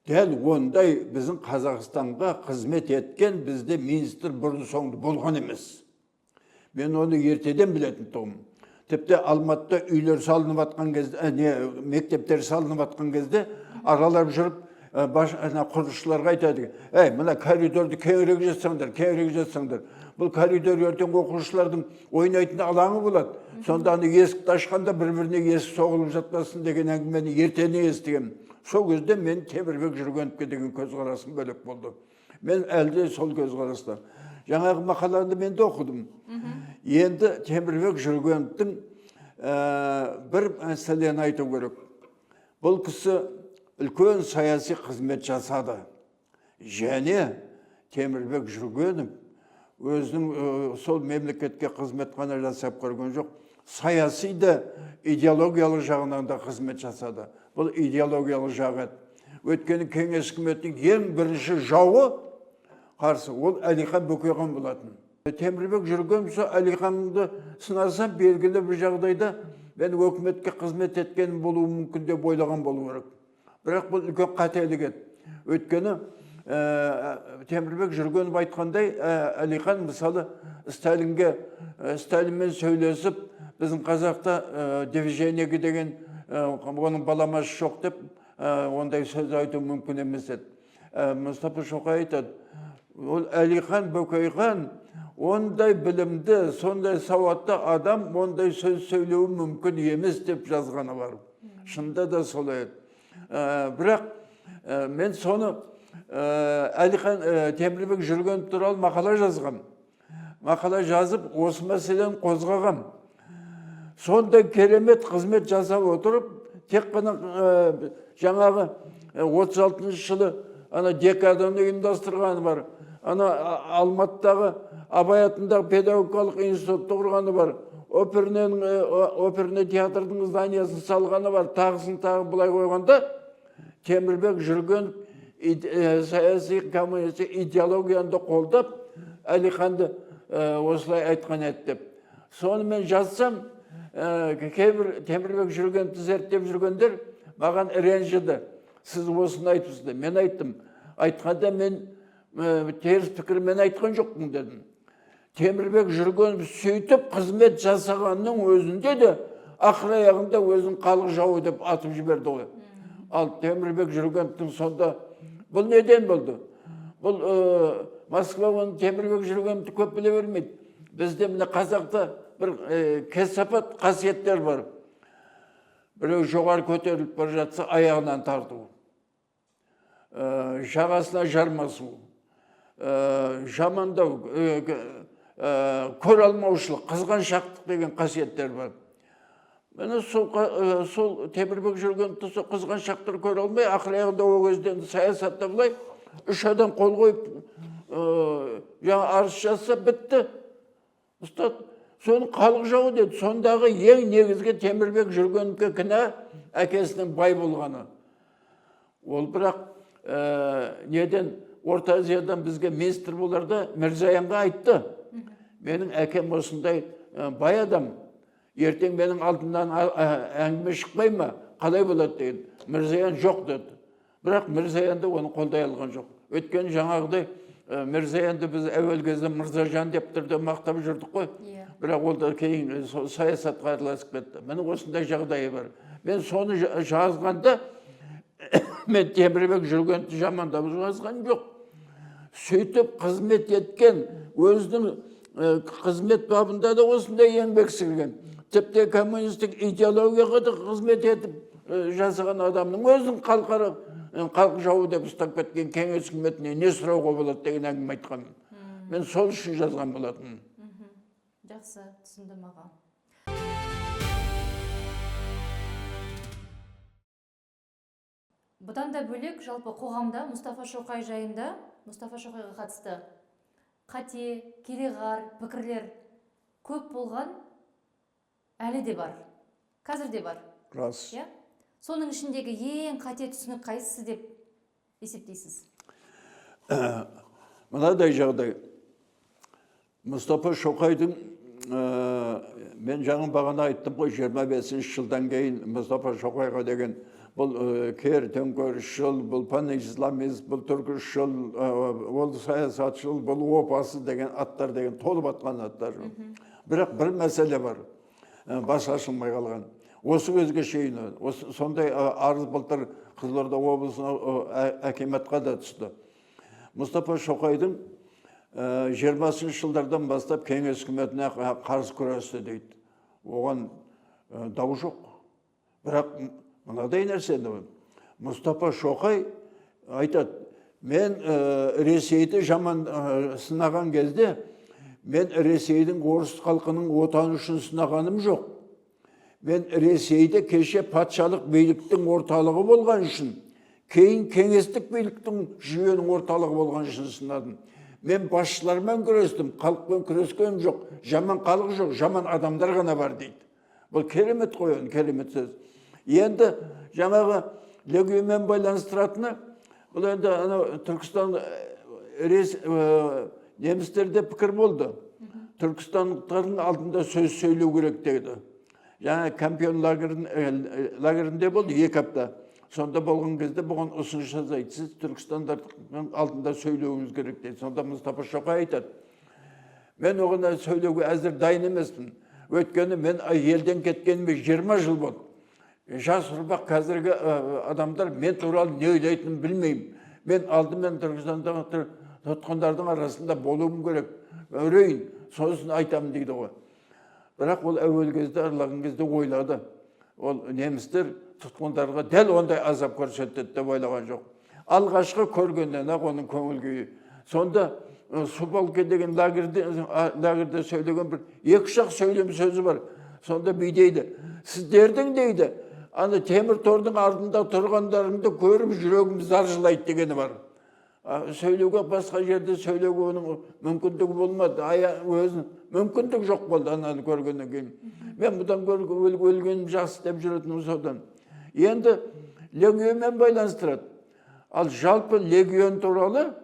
Дәл ондай біздің Қазақстанға қызмет еткен бізде министр бұрын соңды болған емес. Мен оны ертеден білетін тұғым. Тіпті Алматыда үйлер салынып жатқан кезде, не, мектептер салынып жатқан кезде аралап жүріп, баш, ана құрылысшыларға айтады: «Ей, мына коридорды кеңірек жасаңдар, кеңірек жасаңдар. Бұл коридор ертең оқушылардың ойнайтын алаңы болады. Сонда ана есікті ашқанда бір біріне есік соғылып жатпасын», – деген әңгімені ертене естігемін. Сол кезде мен Темірбек Жүргеновке деген көзқарасым бөлек болды. Мен әлі де сол көзқараста. Жаңағы мақаланы мен де оқыдым. Енді Темірбек Жүргеновтің бір мәселені айту керек. Бұл кісі үлкен саяси қызмет жасады. Және Темірбек Жүргенов өзінің сол мемлекетке қызмет қана жасап көрген жоқ, саяси да, идеологиялық жағынан да қызмет жасады. Бұл идеологиялық жағы еді. Өйткені кеңес үкіметінің ең бірінші жауы қарсы ол Әлихан Бөкейхан болатын. Темірбек Жүргенов сол Әлиханды сынаса, белгілі бір жағдайда мен өкіметке қызмет еткен болуы мүмкін деп ойлаған болу керек. Бірақ бұл үлкен қателік еді. Өйткені Темірбек Жүргенов айтқандай, Әлихан, мысалы, Сталинге, Сталинмен сөйлесіп, біздің қазақта движениеге деген оның баламасы жоқ деп, ондай сөз айту мүмкін емес еді. Мұстафа Шоқай айтады: ол Әлихан Бөкейхан ондай білімді, сондай сауатты адам ондай сөз сөйлеуі мүмкін емес деп жазғаны бар. Шынында да солай еді. Бірақ мен соны Әлихан, Темірбек Жүргенов туралы мақала жазғам. Мақала жазып, осы мәселені қозғағам. Сондай керемет қызмет жасап отырып, тек қана жаңағы 36 жылы ана декаданы ұйымдастырғаны бар, ана Алматыдағы Абай атындағы педагогикалық институтты құрғаны бар, оперный театрдың зданиясын салғаны бар, тағысын тағы. Былай қойғанда, Темірбек Жүргенов саяси коммунистік идеологияны да қолдап, Әлиханды осылай айтқан еді деп. Соны мен жазсам, кейбір Темірбек Жүргеновті зерттеп жүргендер маған ренжіді: «Сіз осыны айтыпсыз», – деп. Мен айттым: «Айтқанда мен теріс пікірмен айтқан жоқпын», – дедім. Темірбек Жүргенов сөйтіп қызмет жасағанның өзінде де ақыр аяғында өзін халық жауы деп атып жіберді ғой. Ал Темірбек Жүргеновтің сонда бұл неден болды? Бұл Москва оны, Темірбек Жүргеновті, көп біле бермейді. Бізде міне қазақта бір кесапат қасиеттер бар. Біреу жоғары көтеріліп бара жатса, аяғынан тарту, жағасына жармасу, жамандау, көре алмаушылық, қызғаншақтық деген қасиеттер бар. Міне сол Темірбек Жүргеновті сол қызғаншақтар көре алмай, ақыр аяғында ол кезде енді саясатта былай 3 адам қол қойып, жаңа арыз жазса бітті. Ұстат, соны халық жауы деді. Сондағы ең негізгі Темірбек Жүргеновке кінә әкесінің бай болғаны. Ол бірақ неден Орта Азиядан бізге министр боларда Мирзаянға айтты. Менің әкем осындай бай адам, ертең менің алдымнан әңгіме шықпай ма, қалай болады деген. Мирзаян жоқ деді. Бірақ Мирзаян да оны қолдай алған жоқ. Өйткені жаңағыдай Мирзаянды біз әуел кезде Мырзажан деп түрде мақтап жүрдік қой. Бірақ ол да кейін сол саясатқа араласып кетті. Міне осындай жағдайы бар. Мен соны жазғанда мен Темірбек Жүргеновті жамандап жазған жоқ. Сөйтіп қызмет еткен, өзінің қызмет бабында да осындай еңбек сіңірген, тіпті коммунистік идеологияға да қызмет етіп жасаған адамның өзін халық жауы деп ұстап кеткен кеңес үкіметіне не сұрауға болады деген әңгіме айтқанмын. Мен сол үшін жазған болатынмын. Жақсы, түсіндім аға. Бұдан да бөлек, жалпы қоғамда Мұстафа Шоқай жайында, Мұстафа Шоқайға қатысты қате, кереғар пікірлер көп болған, әлі де бар, қазір де бар. Рас. Иә? Соның ішіндегі ең қате түсінік қайсысы деп есептейсіз? Мынадай жағдай. Мұстафа Шоқайдың, мен жаңа бағана айттым ғой, 25 жылдан кейін Мұстафа Шоқайға деген бұл кер төңкерісшіл, бұл панисламист, бұл түркішіл, ол саясатшыл, бұл опасыз деген аттар деген толып атқан аттар. Бірақ бір мәселе бар, бас ашылмай қалған. Осы кезге шейін сондай арыз былтыр Қызылорда облысына әкиматқа да түсті. Мұстафа Шоқайдың 20 жылдардан бастап кеңес үкіметіне қарсы күресті дейді. Оған дау жоқ. Бірақ мынадай нәрсені Мұстафа Шоқай айтады, мен Ресейді жаман сынаған кезде, мен Ресейдің орыс халқының отаны үшін сынағаным жоқ. Мен Ресейді кеше патшалық биліктің орталығы болған үшін, кейін кеңестік биліктің жүйенің орталығы болған үшін сынадым. Мен басшылармен күрестім, халықпен күрескенім жоқ, жаман халық жоқ, жаман адамдар ғана бар дейді. Бұл керемет қой, оның керемет сөз. Енді жаңағы легионмен байланыстыратыны, бұл енді анау Түркістан, немістерде пікір болды. Түркістандықтардың алдында сөз сөйлеу керек деді. Жаңа Кампион лагерінде болды 2 апта. Сонда болған кезде бұған ұсыныс жасайды. Сіз түркістандардың алдында сөйлеуіңіз керек дейді. Сонда Мұстафа Шоқай айтады, мен оған сөйлеуге әзір дайын емеспін. Өйткені мен елден кеткеніме 20 жыл болды. Жас ұрпақ қазіргі адамдар мен туралы не ойлайтынын білмеймін. Мен алдымен Түркістандағы тұтқындардың арасында болуым керек. Үрейін, сосын айтамын дейді ғой. Бірақ ол әуел кезде аралаған кезде ойлады. Ол немістер тұтқындарға дәл ондай азап көрсетеді деп ойлаған жоқ. Алғашқы көргеннен-ақ оның көңіл күйі. Сонда Субалки деген лагерде сөйлеген бір екі-үш ақ сөйлем сөзі бар. Сонда бүй дейді, сіздердің дейді, ана темір тордың артында тұрғандарыңды көріп жүрегім зар жылайды дегені бар. Сөйлеуге басқа жерде сөйлеуге оның мүмкіндігі болмады. Өзінің мүмкіндік жоқ болды ананы көргеннен кейін. Мен бұдан гөрі өлгенім жақсы деп жүретінім содан. Енді легионмен байланыстырады. Ал жалпы легион туралы,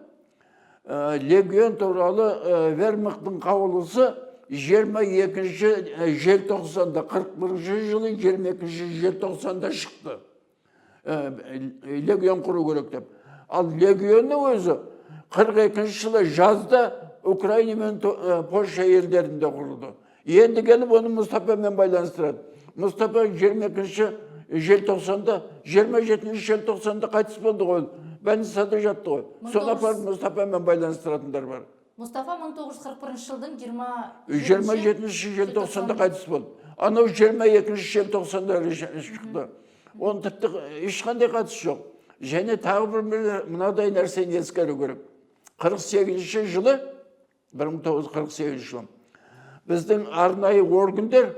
вермахтың қаулысы 22 желтоқсанда, 41 жылы 22 желтоқсанда шықты. Легион құру керек деп. Ал легионның өзі 42 жылы жазда Украина мен Польша елдерінде құрылды. Енді келіп оны Мұстафамен байланыстырады. Мұстафа 22 желтоқсанда, 27 желтоқсанда қайтыс болды ғой. Больницада жатты ғой. Соны апарып Мұстафамен байланыстыратындар бар. Мұстафа 1941 жылдың 27 желтоқсанда қайтыс болды. Анау 22 желтоқсанда шықты. Оның тіпті ешқандай қатысы жоқ. Және тағы бір мынадай нәрсені ескеру керек. 48 жылы, 1948 жылы біздің арнайы органдар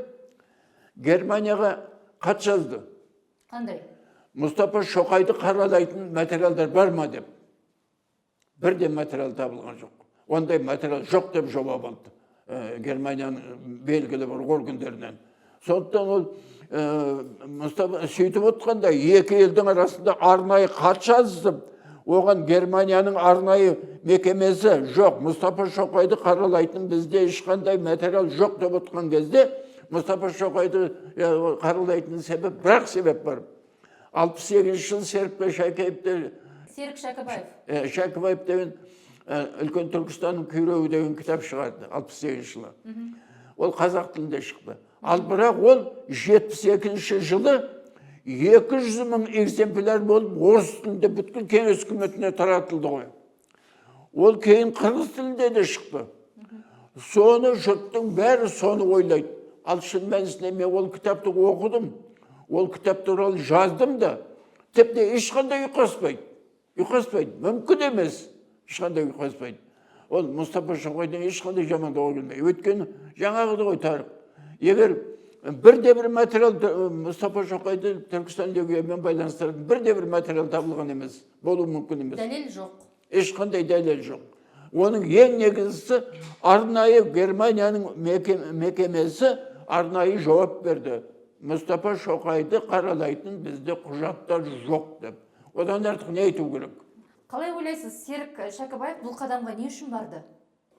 Германияға хат жазды. Қандай? Мұстафа Шоқайды қаралайтын материалдар бар ма деп. Бірде материал табылған жоқ. Ондай материал жоқ деп жауап алды Германияның белгілі бір органдарынан. Сондықтан ол Мұстафа сөйтіп отқанда екі елдің арасында арнайы хат жазысып, оған Германияның арнайы мекемесі жоқ, Мұстафа Шоқайды қаралайтын бізде ешқандай материал жоқ деп отқан кезде Мұстафа Шоқайды қаралайтын себеп, бір-ақ себеп бар. 68 жыл Серікбай Шәкеевті, Серік Шәкібаев. Шәкібаев деген Үлкен Түркістанның күйреуі деген кітап шығарды 68 жылы. Ол қазақ тілінде шықты. Ал бірақ ол 72 жылы 200 мың экземпляр болып орыс тілінде бүткіл кеңес үкіметіне таратылды ғой. Ол кейін қырғыз тілінде де шықты. Соны жұрттың бәрі соны ойлайды. Ал шын мәнісінде мен ол кітапты оқыдым, ол кітап туралы жаздым да, тіпті ешқандай ұйқаспайды. Ұйқаспайды, мүмкін емес, ешқандай ұйқаспайды. Ол Мұстафа Шоқайдың ешқандай жамандауға келмейді. Өйткені жаңағыды ғой тарих. Егер бірде бір материал Мұстафа Шоқайды Түркістан легионымен байланыстыратын бірде бір материал табылған емес, болуы мүмкін емес. Дәлел жоқ. Ешқандай дәлел жоқ. Оның ең негізгісі, арнайы Германияның мекемесі арнайы жауап берді. Мұстафа Шоқайды қаралайтын бізде құжаттар жоқ деп. Одан артық не айту керек? Қалай ойлайсыз, Серік Шәкібаев бұл қадамға не үшін барды?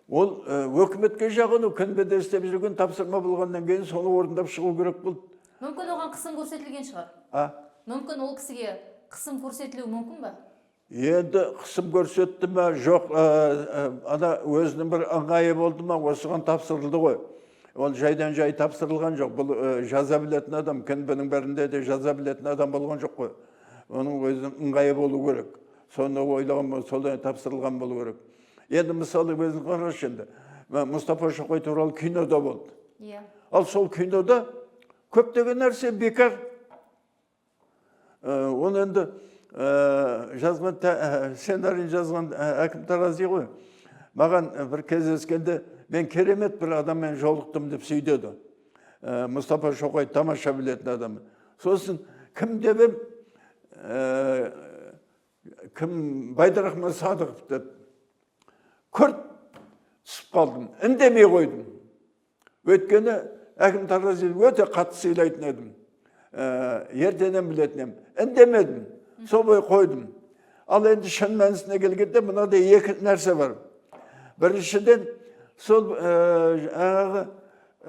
Ол өкіметке жағыну, КНБ-де істеп жүрген тапсырма болғаннан кейін соны орындап шығу керек болды. Мүмкін, оған қысым көрсетілген шығар. А? Мүмкін, ол кісіге қысым көрсетілуі мүмкін ба? Енді қысым көрсетті ме, жоқ, ана өзінің бір ыңғайы болды ма, осыған тапсырылды ғой. Ол жайдан жай тапсырылған жоқ. Бұл жаза білетін адам, КНБ-ның бәрінде де жаза білетін адам болған жоқ қой. Оның өзінің ыңғайы болу керек. Соны ойлаған, солай тапсырылған болу керек. Енді мысалы өзің қарашы енді. Мұстафа Шоқай туралы кинода болды. Ал сол кинода көптеген нәрсе бекер. Оны енді жазған, сценарийін жазған Әкім Тарази ғой. Маған бір кездескенде мен керемет бір адаммен жолықтым деп сөйледі. Мұстафа Шоқай тамаша білетін адам. Сосын кім деп ем, кім, Байдырахман Садықов деп күрт түсіп қалдым, үндемей қойдым. Өйткені Әкім Таразиді өте қатты сыйлайтын едім. Ертеден білетін едім. Үндемедім, сол бойы қойдым. Ал енді шын мәнісіне келгенде мынадай екі нәрсе бар. Біріншіден, сол жаңағы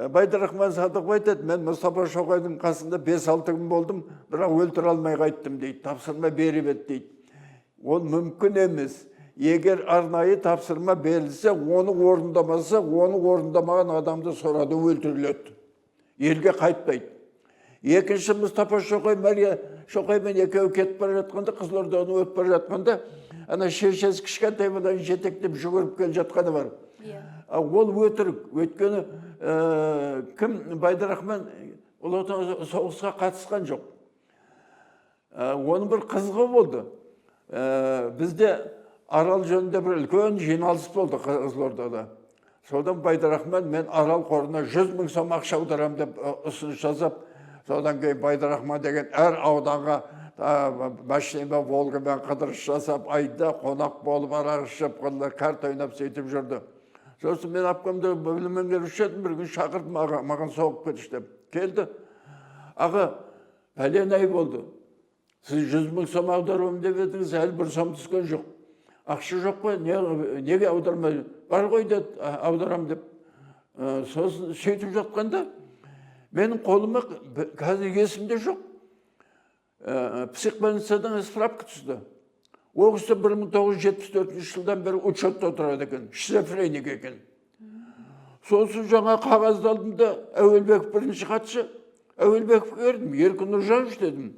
Байдырахман Садықов айтады, мен Мұстафа Шоқайдың қасында 5-6 күн болдым, бірақ өлтіре алмай қайттым дейді, тапсырма беріп еді дейді. Ол мүмкін емес. Егер арнайы тапсырма берілсе, оны орындамаса, оны орындамаған адамды сорады өлтіріледі. Елге қайтпайды. Екінші, Мұстафа Шоқай Мария Шоқаймен екеуі кетіп бара жатқанда, Қызылордадан өтіп бара жатқанда, ана шешесі кішкентай баланы жетектеп жүгіріп келе жатқаны бар. Ол өтірік. Өйткені кім, Байдырахман Ұлы Отан соғысқа қатысқан жоқ. Оның бір қызығы болды. Бізде Арал жөнінде бір үлкен жиналыс болды Қызылордада. Содан Байдырахман мен Арал қорына 100 мың сом ақша аударамын деп ұсыныс жасап, содан кейін Байдырахман деген әр ауданға машинамен, Волгамен қыдырыс жасап, айда қонақ болып, арақ ішіп, карта ойнап сөйтіп жүрді. Сосын мен обкомда бөлім меңгеруші едім, бір күн шақырып маған соғып кетші деп. Келді. Аға, пәлен ай болды. Сіз 100 мың сом аударамын деп едіңіз, әлі бір сом түскен жоқ. Ақша жоқ қой, неге аудармай? Бар ғой деді, аударамын деп. Сосын сөйтіп жатқанда, менің қолыма, қазір есімде жоқ, психбольницадан справка түсті. Ол кісі 1974 жылдан бері учетта отырады екен, шизофреник екен. Сосын жаңа қағазды алдым да, Әуелбеков бірінші хатшы, Әуелбековке бердім, Еркін Нұржанович дедім.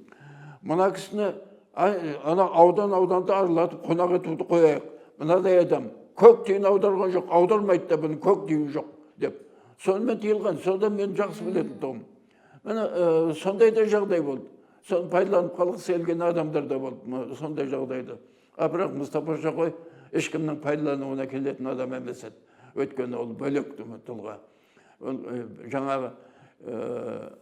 Мына кісіні ана аудан-ауданды аралатып қонақ етуді қояйық. Мынадай адам. Көк тиын аударған жоқ, аудармайды да, бұның көк тиыны жоқ деп. Сонымен тыйылған. Содан мен жақсы білетін тұғым. Міне, сондай да жағдай болды. Соны пайдаланып қалғысы келген адамдар да болды сондай жағдайда. А бірақ Мұстафа Шоқай ешкімнің пайдалануына келетін адам емес еді. Өйткені ол бөлек тұлға. Ол жаңағы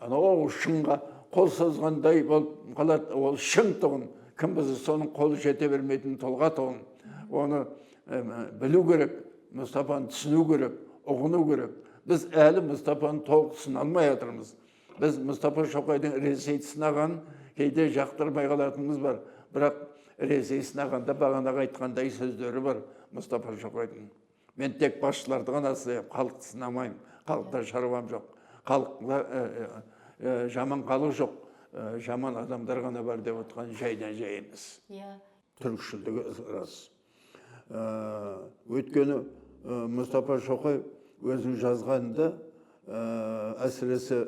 анау шыңға қол созғандай болып қалады. Ол шың тұғын, кім білсін, соның қолы жете бермейтін тұлға тұғын. Оны білу керек, Мұстафаны түсіну керек, ұғыну керек. Біз әлі Мұстафаны толық түсіне алмай жатырмыз. Біз Мұстафа Шоқайдың Ресейді сынағанын кейде жақтырмай қалатынымыз бар. Бірақ Ресей сынағанда бағанағы айтқандай сөздері бар Мұстафа Шоқайдың: «Мен тек басшыларды ғана сынаймын, халықты сынамаймын, халықта шаруам жоқ, халықта жаман халық жоқ, жаман адамдар ғана бар» деп отқан жайдан жай емес. Түркішілдігі рас. Өйткені Мұстафа Шоқай өзінің жазғанында, әсіресе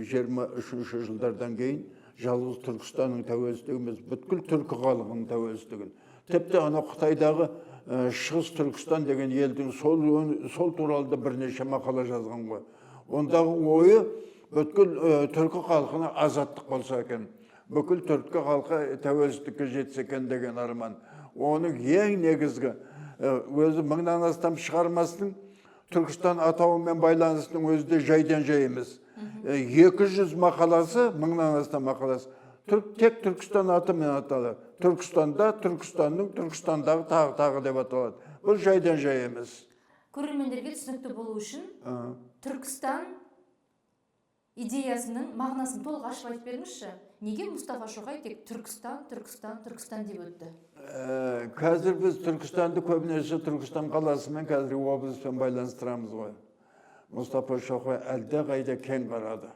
23-ші жылдардан кейін, жалғыз Түркістанның тәуелсіздігі емес, бүткіл түркі халқының тәуелсіздігін, тіпті анау Қытайдағы Шығыс Түркістан деген елдің сол туралы да бірнеше мақала жазған ғой. Ондағы ойы бүткіл түркі халқына азаттық болса екен, бүкіл түркі халқы тәуелсіздікке жетсе екен деген арман. Оның ең негізгі өзі 1000-нан астам шығармасының Түркістан атауымен байланысының өзі де жайдан жай емес. 200 мақаласы, 1000-нан астам мақаласы тек Түркістан атымен аталады. Түркістанда, Түркістанның, Түркістандағы, тағы тағы деп аталады. Бұл жайдан жай емес. Көрермендерге түсінікті болу үшін Түркістан идеясының мағынасын толық ашып айтып беріңізші. Неге Мұстафа Шоқай тек Түркістан, Түркістан, Түркістан деп өтті? Қазір біз Түркістанды көбінесе Түркістан қаласымен, қазіргі облыспен байланыстырамыз ғой. Мұстафа Шоқай әлдеқайда кең қарады.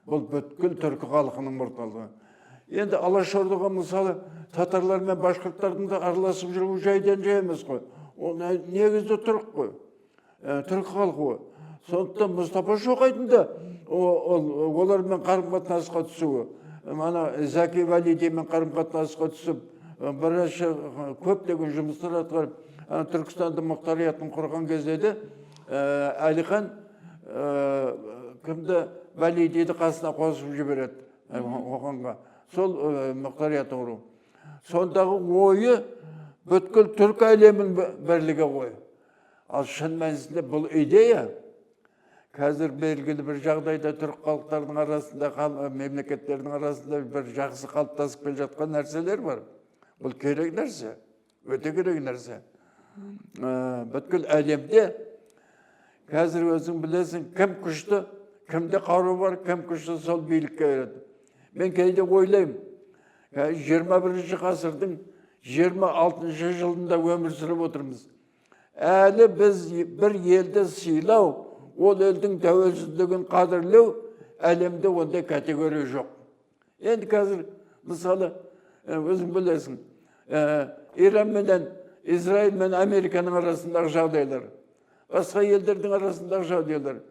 Бұл бүткіл түркі халқының орталығы. Енді Алашордаға, мысалы, татарлар мен башқұрттардың да араласып жүруі жайдан жай емес қой. Ол негізі түрік қой, түркі халқы ғой. Сондықтан Мұстафа Шоқайдың да олармен қарым қатынасқа түсуі, ана Зәки Валидимен қарым қатынасқа түсіп, бірнеше көптеген жұмыстар атқарып, ана Түркістанды мұхтариятын құрған кезде де Әлихан кімді, Валидиді қасына қосып жібереді оғанға, сол мұхтариятын құру. Сондағы ойы бүткіл түркі әлемінің бірлігі ғой. Ал шын мәнісінде бұл идея қазір белгілі бір жағдайда түрік халықтарының арасында, мемлекеттердің арасында бір жақсы қалыптасып келе жатқан нәрселер бар. Бұл керек нәрсе, өте керек нәрсе. Бүткіл әлемде қазір, өзің білесің, кім күшті, кімде қару бар, кім күшті, сол билікке береді. Мен кейде ойлаймын, 21-ші ғасырдың 26-жылында өмір сүріп отырмыз. Әлі біз бір елді сыйлау, ол елдің тәуелсіздігін қадірлеу, әлемде ондай категория жоқ. Енді қазір, мысалы, өзің білесің, Иран менен Израиль мен Американың арасындағы жағдайлар, басқа елдердің арасындағы жағдайлар.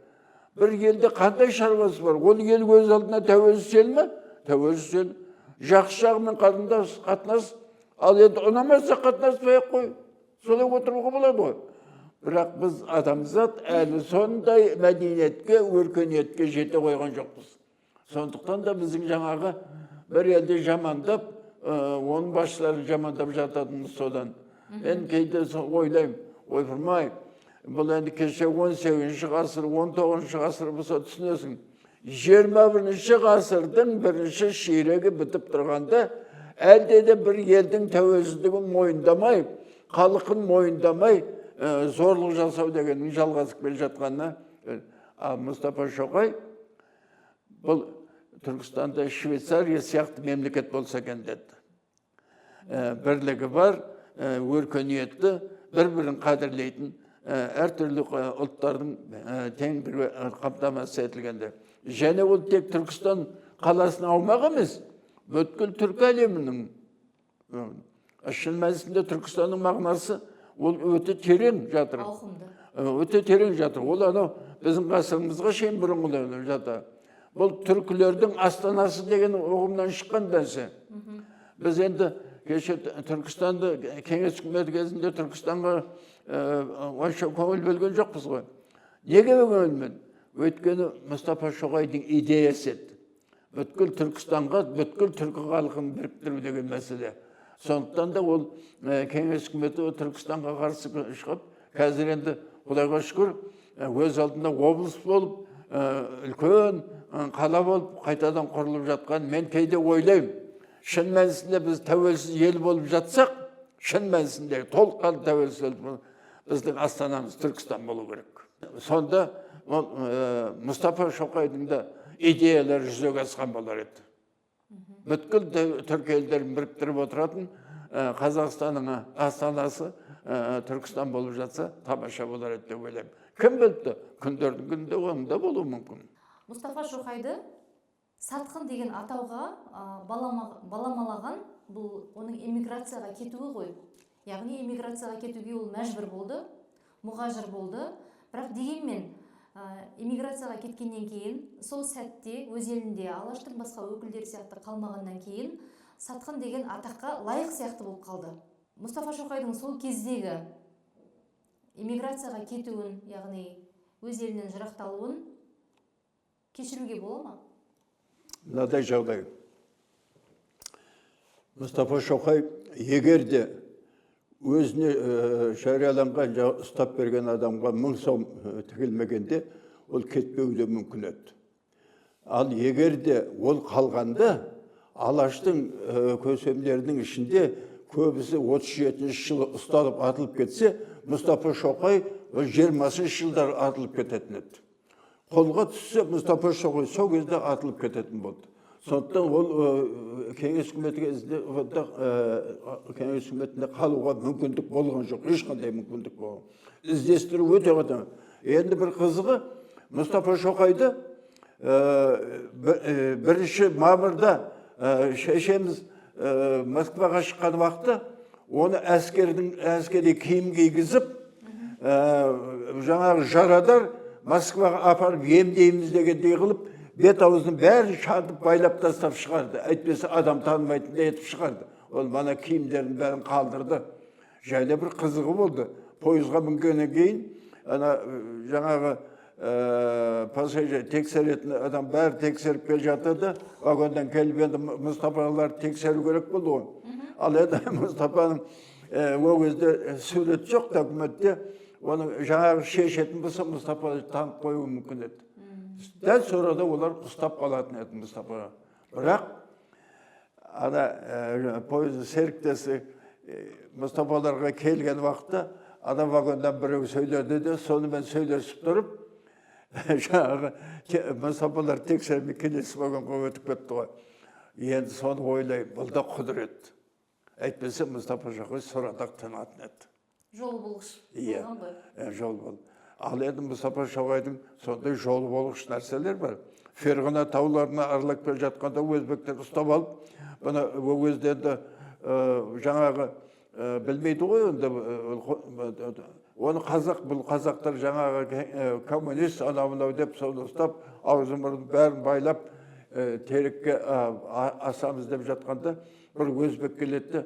Бір елде қандай шаруасы бар? Ол ел өз алдына тәуелсіз ел ме? Тәуелсіз ел. Жақсы жағымен қарындас қатынас, ал енді ұнамаса, қатынаспай ақ қой, солай отыруға болады ғой. Бірақ біз, адамзат, әлі сондай мәдениетке, өркениетке жете қойған жоқпыз. Сондықтан да біздің жаңағы бір елді жамандап, оның басшыларын жамандап жататынымыз содан. Мен кейде ойлаймын: ойпырмай, бұл енді кеше 18-ші ғасыр, 19-шы ғасыр болса, түсінесің. 21-ші ғасырдың бірінші ширегі бітіп тұрғанда, әлде де бір елдің тәуелсіздігін мойындамай, халқын мойындамай, зорлық жасау дегеннің жалғасып келе жатқанына. Ал Мұстафа Шоқай бұл Түркістанда Швейцария сияқты мемлекет болса екен деді. Бірлігі бар, өркениетті, бір бірін қадірлейтін, әртүрлі ұлттардың теңдігі қамтамасыз етілгенде. Және ол тек Түркістан қаласының аумағы емес, бүткіл түркі әлемінің. Шын мәнісінде Түркістанның мағынасы ол өте терең жатыр. Ауқымды. Өте терең жатыр. Ол анау біздің ғасырымызға шейін бұрынғы жатыр. Бұл түркілердің астанасы деген ұғымнан шыққан нәрсе. Біз енді Кеше Түркістанды, кеңес үкіметі кезінде Түркістанға онша көңіл бөлген жоқпыз ғой. Неге көңіл бөлмеді? Өйткені Мұстафа Шоқайдың идеясы еді. Бүткіл Түркістанға, бүткіл түркі халқын біріктіру деген мәселе. Сондықтан да ол кеңес үкіметі Түркістанға қарсы шығып, қазір енді, Құдайға шүкір, өз алдында облыс болып, үлкен қала болып қайтадан құрылып жатқан. Мен кейде ойлаймын, шын мәнісінде біз тәуелсіз ел болып жатсақ, шын мәнісінде толыққанды тәуелсіз ел болып, біздің астанамыз Түркістан болу керек. Сонда ол Мұстафа Шоқайдың да идеялары жүзеге асқан болар еді. Бүткіл түркі елдерін біріктіріп отыратын Қазақстанның астанасы Түркістан болып жатса, тамаша болар еді деп ойлаймын. Кім біліпті, күндердің күнінде оның да болуы мүмкін. Мұстафа Шоқайды сатқын деген атауға баламалаған бұл оның эмиграцияға кетуі ғой. Яғни эмиграцияға кетуге ол мәжбүр болды, мұғажыр болды. Бірақ дегенмен эмиграцияға кеткеннен кейін, сол сәтте өз елінде Алаштың басқа өкілдері сияқты қалмағаннан кейін, сатқын деген атаққа лайық сияқты болып қалды. Мұстафа Шоқайдың сол кездегі эмиграцияға кетуін, яғни өз елінен жырақталуын кешіруге бола ма? Мынадай жағдай: Мұстафа Шоқай егер де өзіне жарияланған, ұстап берген адамға 1000 сом тігілмегенде, ол кетпеуі де мүмкін еді. Ал егер де ол қалғанда, Алаштың көсемдерінің ішінде көбісі 37 жылы ұсталып, атылып кетсе, Мұстафа Шоқай ол 20-жылдары атылып кететін еді. Қолға түссе, Мұстафа Шоқай сол кезде атылып кететін болды. Сондықтан ол кеңес үкіметі кезінде онда, кеңес үкіметінде қалуға мүмкіндік болған жоқ, ешқандай мүмкіндік болған. Іздестіру өте қатаң. Енді бір қызығы, Мұстафа Шоқайды 1 мамырда шешеміз Москваға шыққан уақытта оны әскердің әскери киім кигізіп, жаңағы жарадар Москваға апарып емдейміз дегендей қылып, бет аузының бәрін шантып, байлап тастап шығарды. Әйтпесе адам танымайтындай етіп шығарды. Ол мана киімдерін бәрін қалдырды. Және бір қызығы болды: пойызға мінгеннен кейін ана жаңағы пассажир тексеретін адам бәрі тексеріп келе жатыр да, вагоннан келіп, енді Мұстафаларды тексеру керек болды ғой. Ал енді Мұстафаның ол кезде сурет жоқ документте, оның жаңағы шешетін болса, Мұстафа танып қоюы мүмкін еді. Дәл сол арада олар ұстап қалатын еді Мұстафаға. Бірақ ана пойыздың серіктесі Мұстафаларға келген уақытта ана вагоннан біреу сөйледі де, сонымен сөйлесіп тұрып, жаңағы Мұстафалар тексермей келесі вагонға өтіп кетті ғой. Енді соны ойлаймын, бұл да құдірет. Әйтпесе Мұстафа Шоқай сорада-ақ тынатын еді. Жол болғыш Иә. болған ғой. Жол бол. Ал енді Мұстафа Шоқайдың сондай жолы болғыш нәрселер бар. Ферғана тауларына аралап келе жатқанда өзбектер ұстап алып, бұны ол кезде енді жаңағы білмейді ғой енді, оны қазақ, бұл қазақтар жаңағы коммунист, анау мынау деп, соны ұстап, аузы мұрнын бәрін байлап, терекке асамыз деп жатқанда, бір өзбек келеді де: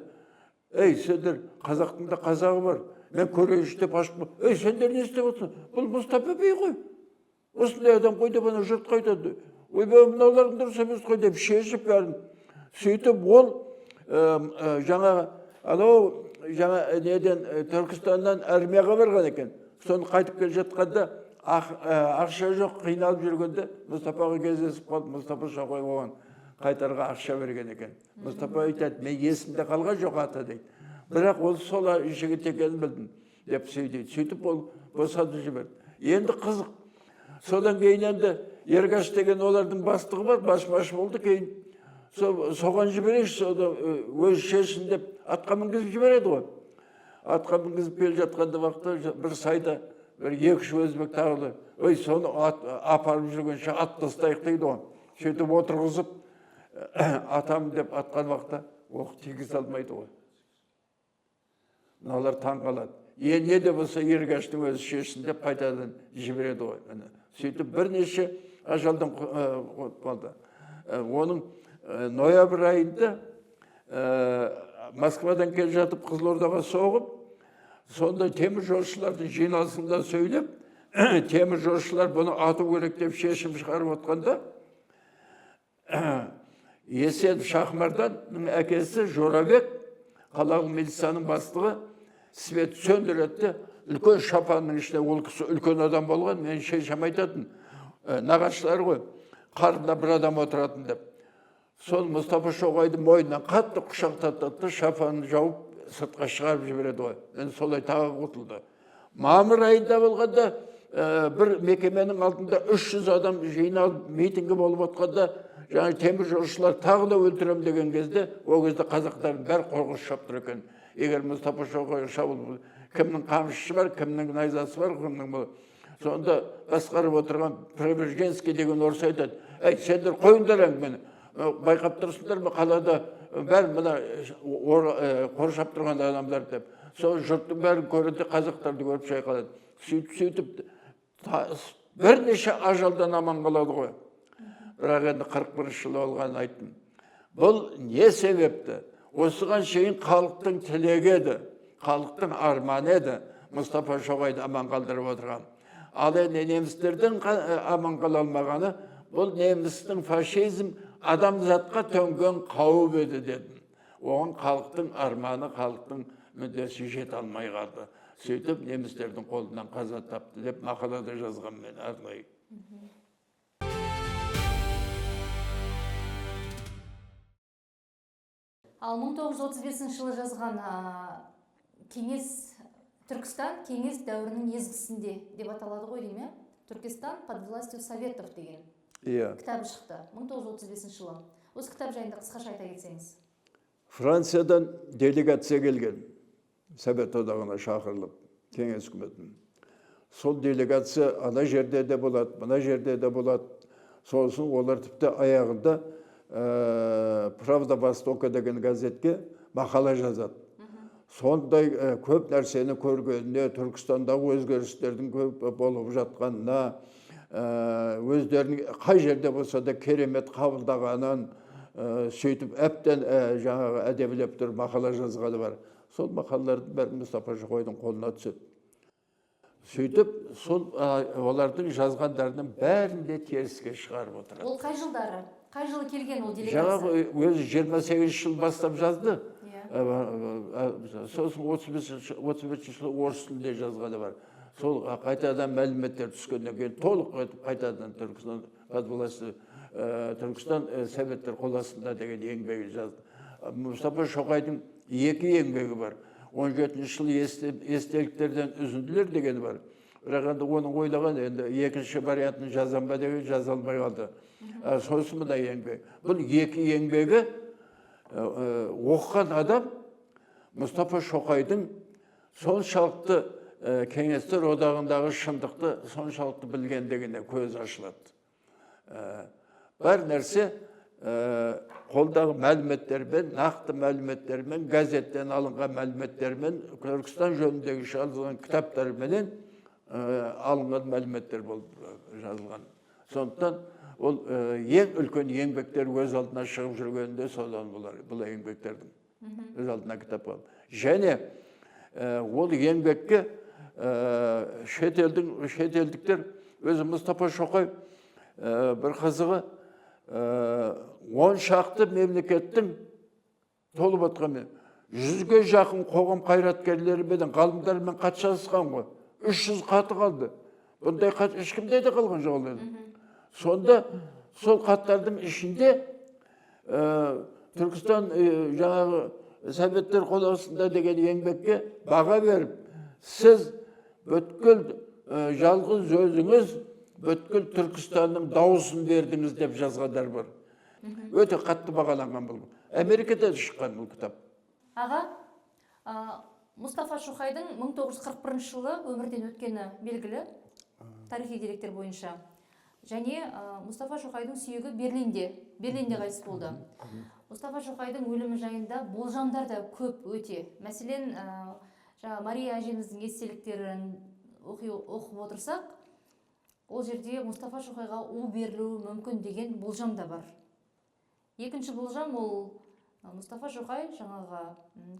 «Ей, сендер, қазақтың да қазағы бар, мен көрейінші», – деп ашып, «Ей, сендер не істеп отырсың? Бұл Мұстафа би ғой, осындай адам ғой», – деп ана жұртқа айтады. «Ойбай, мыналарың дұрыс емес қой», – деп шешіп бәрін. Сөйтіп ол жаңағы анау жаңа неден, Түркістаннан армияға барған екен. Соны қайтып келе жатқанда ақша жоқ, қиналып жүргенде Мұстафаға кездесіп қалды. Мұстафа Шоқай оған қайтарға ақша берген екен. Мұстафа айтады: «Мен есімде қалған жоқ аты, – дейді, – бірақ ол сол жігіт екенін білдім», – деп сөйлейді. Сөйтіп ол босатып жіберді. Енді қызық, содан кейін енді Ергаш деген олардың бастығы бар, басмаш болды кейін. Соған жіберейікші, соны өзі шешсін деп атқа мінгізіп жібереді ғой. Атқа мінгізіп келе жатқанда уақытта бір сайда бір екі үш өзбек тағы да: «Ой, соны апарып жүргенше ат тастайық», – дейді ғой. Сөйтіп отырғызып, атам деп атқан уақытта оқ тигізе алмайды ғой. Мыналар таң қалады. Е, не де болса Ергаштың өзі шешсін деп қайтадан жібереді ғой. Міне, сөйтіп бірнеше ажалдан қалды. Оның ноябрь айында Москвадан келе жатып Қызылордаға соғып, сонда темір жолшылардың жиналысында сөйлеп, темір жолшылар бұны ату керек деп шешім шығарып отқанда, Есен Шахмарданның әкесі Жорабек, қалалық милицияның бастығы, свет сөндіреді де, үлкен шапанның ішінде, ол кісі үлкен адам болған, мен шешем айтатын, нағашылар ғой, қарында бір адам отыратын деп. Сол Мұстафа Шоқайды мойнынан қатты құшақтатады да, шапанын жауып сыртқа шығарып жібереді ғой. Енді солай тағы құтылды. Мамыр айында болғанда, бір мекеменің алдында 300 адам жиналып митингі болып отқанда, жаңа темір жолшылар тағы да өлтірем деген кезде, ол кезде қазақтардың бәрі қорқыныш шап тұр екен. Егер Мұстафа Шоқай шабуыл, кімнің қамшысы бар, кімнің найзасы бар, кімнің бұл. Сонда басқарып отырған Преображенский деген орыс айтады: әй, сендер қойыңдар әңгімені, байқап тұрсыңдар ма, қалада бәрі мына қоршап тұрған адамдар деп. Сол жұрттың бәрін көреді, қазақтарды көріп шайқалады. Сөйтіп бірнеше ажалдан аман қалады ғой. Бірақ енді 41 жылы болғанын айттым. Бұл не себепті? Осыған шейін халықтың тілегі еді, халықтың арманы еді Мұстафа Шоқайды аман қалдырып отырған. Ал енді немістердің аман қала алмағаны, бұл немістің фашизм адамзатқа төнген қауіп еді дедім. Оған халықтың арманы, халықтың мүддесі жете алмай қалды. Сөйтіп немістердің қолынан қаза тапты деп мақалада жазған мен арнайы. Ал 1935 жылы жазған Кеңес Түркістан кеңес дәуірінің езгісінде деп аталады ғой деймін, Түркістан под властью Советов деген кітабы шықты 1935 жылы. Осы кітап жайында қысқаша айта кетсеңіз. Франциядан делегация келген, Совет одағына шақырылып, кеңес үкіметінің. Сол делегация ана жерде де болады, мына жерде де болады. Сосын олар тіпті аяғында «Правда Востока» деген газетке мақала жазады. Сондай көп нәрсені көргеніне, Түркістандағы өзгерістердің көп болып жатқанына, өздерінің қай жерде болса да керемет қабылдағанын, сөйтіп әбден жаңағы әдемілеп тұрып мақала жазғаны бар. Сол мақалалардың бәрі Мұстафа Шоқайдың қолына түседі. Сөйтіп сол олардың жазғандарының бәрін де теріске шығарып отырады. Ол қай жылдары? Қай жылы келген ол делегация? Жаңағы өзі 28 жыл бастап жазды. Сосын 35 жылы орыс тілінде жазғаны бар. Сол қайтадан мәліметтер түскеннен кейін толық қайтадан Түркістан под властью, Түркістан Советтер қол астында деген еңбегін жазды. Мұстафа Шоқайдың екі еңбегі бар. 17 жылы естеліктерден үзінділер дегені бар. Бірақ енді оның ойлаған, енді екінші вариантын жазам ба деген, жаза алмай қалды. Сосын мына еңбек. Бұл екі еңбегі оқыған адам Мұстафа Шоқайдың соншалықты кеңестер одағындағы шындықты соншалықты білгендігіне көз ашылады. Бар нәрсе қолдағы мәліметтермен, нақты мәліметтермен, газеттен алынған мәліметтермен, Түркістан жөніндегі жазылған кітаптарменен алынған мәліметтер болып жазылған. Сондықтан ол ең үлкен еңбектер өз алдына шығып жүргенінде содан болар, бұл еңбектердің өз алдына кітап болып. Және ол еңбекке шетелдіктер, өзі Мұстафа Шоқай, бір қызығы, 10 шақты мемлекеттің толып отқан 100-ге жақын қоғам қайраткерлеріменен, ғалымдармен хат жазысқан ғой. 300 хаты қалды. Бұндай хат ешкімде де қалған жоқ ол енді. Сонда сол хаттардың ішінде Түркістан жаңағы Советтер қол астында деген еңбекке баға беріп, сіз бүткіл жалғыз өзіңіз бүткіл Түркістанның дауысын бердіңіз деп жазғандар бар. Өте қатты бағаланған бұл. Америкада да шыққан бұл кітап. Аға, Мұстафа Шоқайдың 1941 жылы өмірден өткені белгілі тарихи деректер бойынша. Және Мұстафа Шоқайдың сүйегі Берлинде қайтыс болды. Мұстафа Шоқайдың өлімі жайында болжамдар да көп өте. Мәселен, жаңа Мария әжеміздің естеліктерін оқып отырсақ, ол жерде Мұстафа Шоқайға у берілуі мүмкін деген болжам да бар. Екінші болжам ол Мұстафа Шоқай жаңағы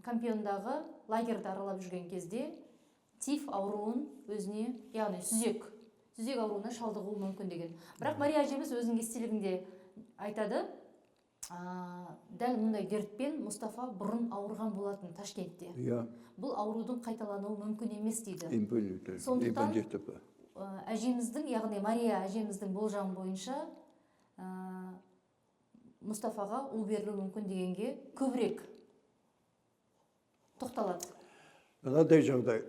Компьондағы лагерьді аралап жүрген кезде тиф ауруын өзіне, яғни сүзек ауруына шалдығуы мүмкін деген. Бірақ Мария әжеміз өзінің естелігінде айтады, дәл мұндай дертпен Мұстафа бұрын ауырған болатын Ташкентте. Бұл аурудың қайталануы мүмкін емес дейді. Иммунитет. Сондықтан Иммунитет. Әжеміздің, яғни Мария әжеміздің болжамы бойынша, Мұстафаға у берілуі мүмкін дегенге көбірек тоқталады. Мынадай жағдай.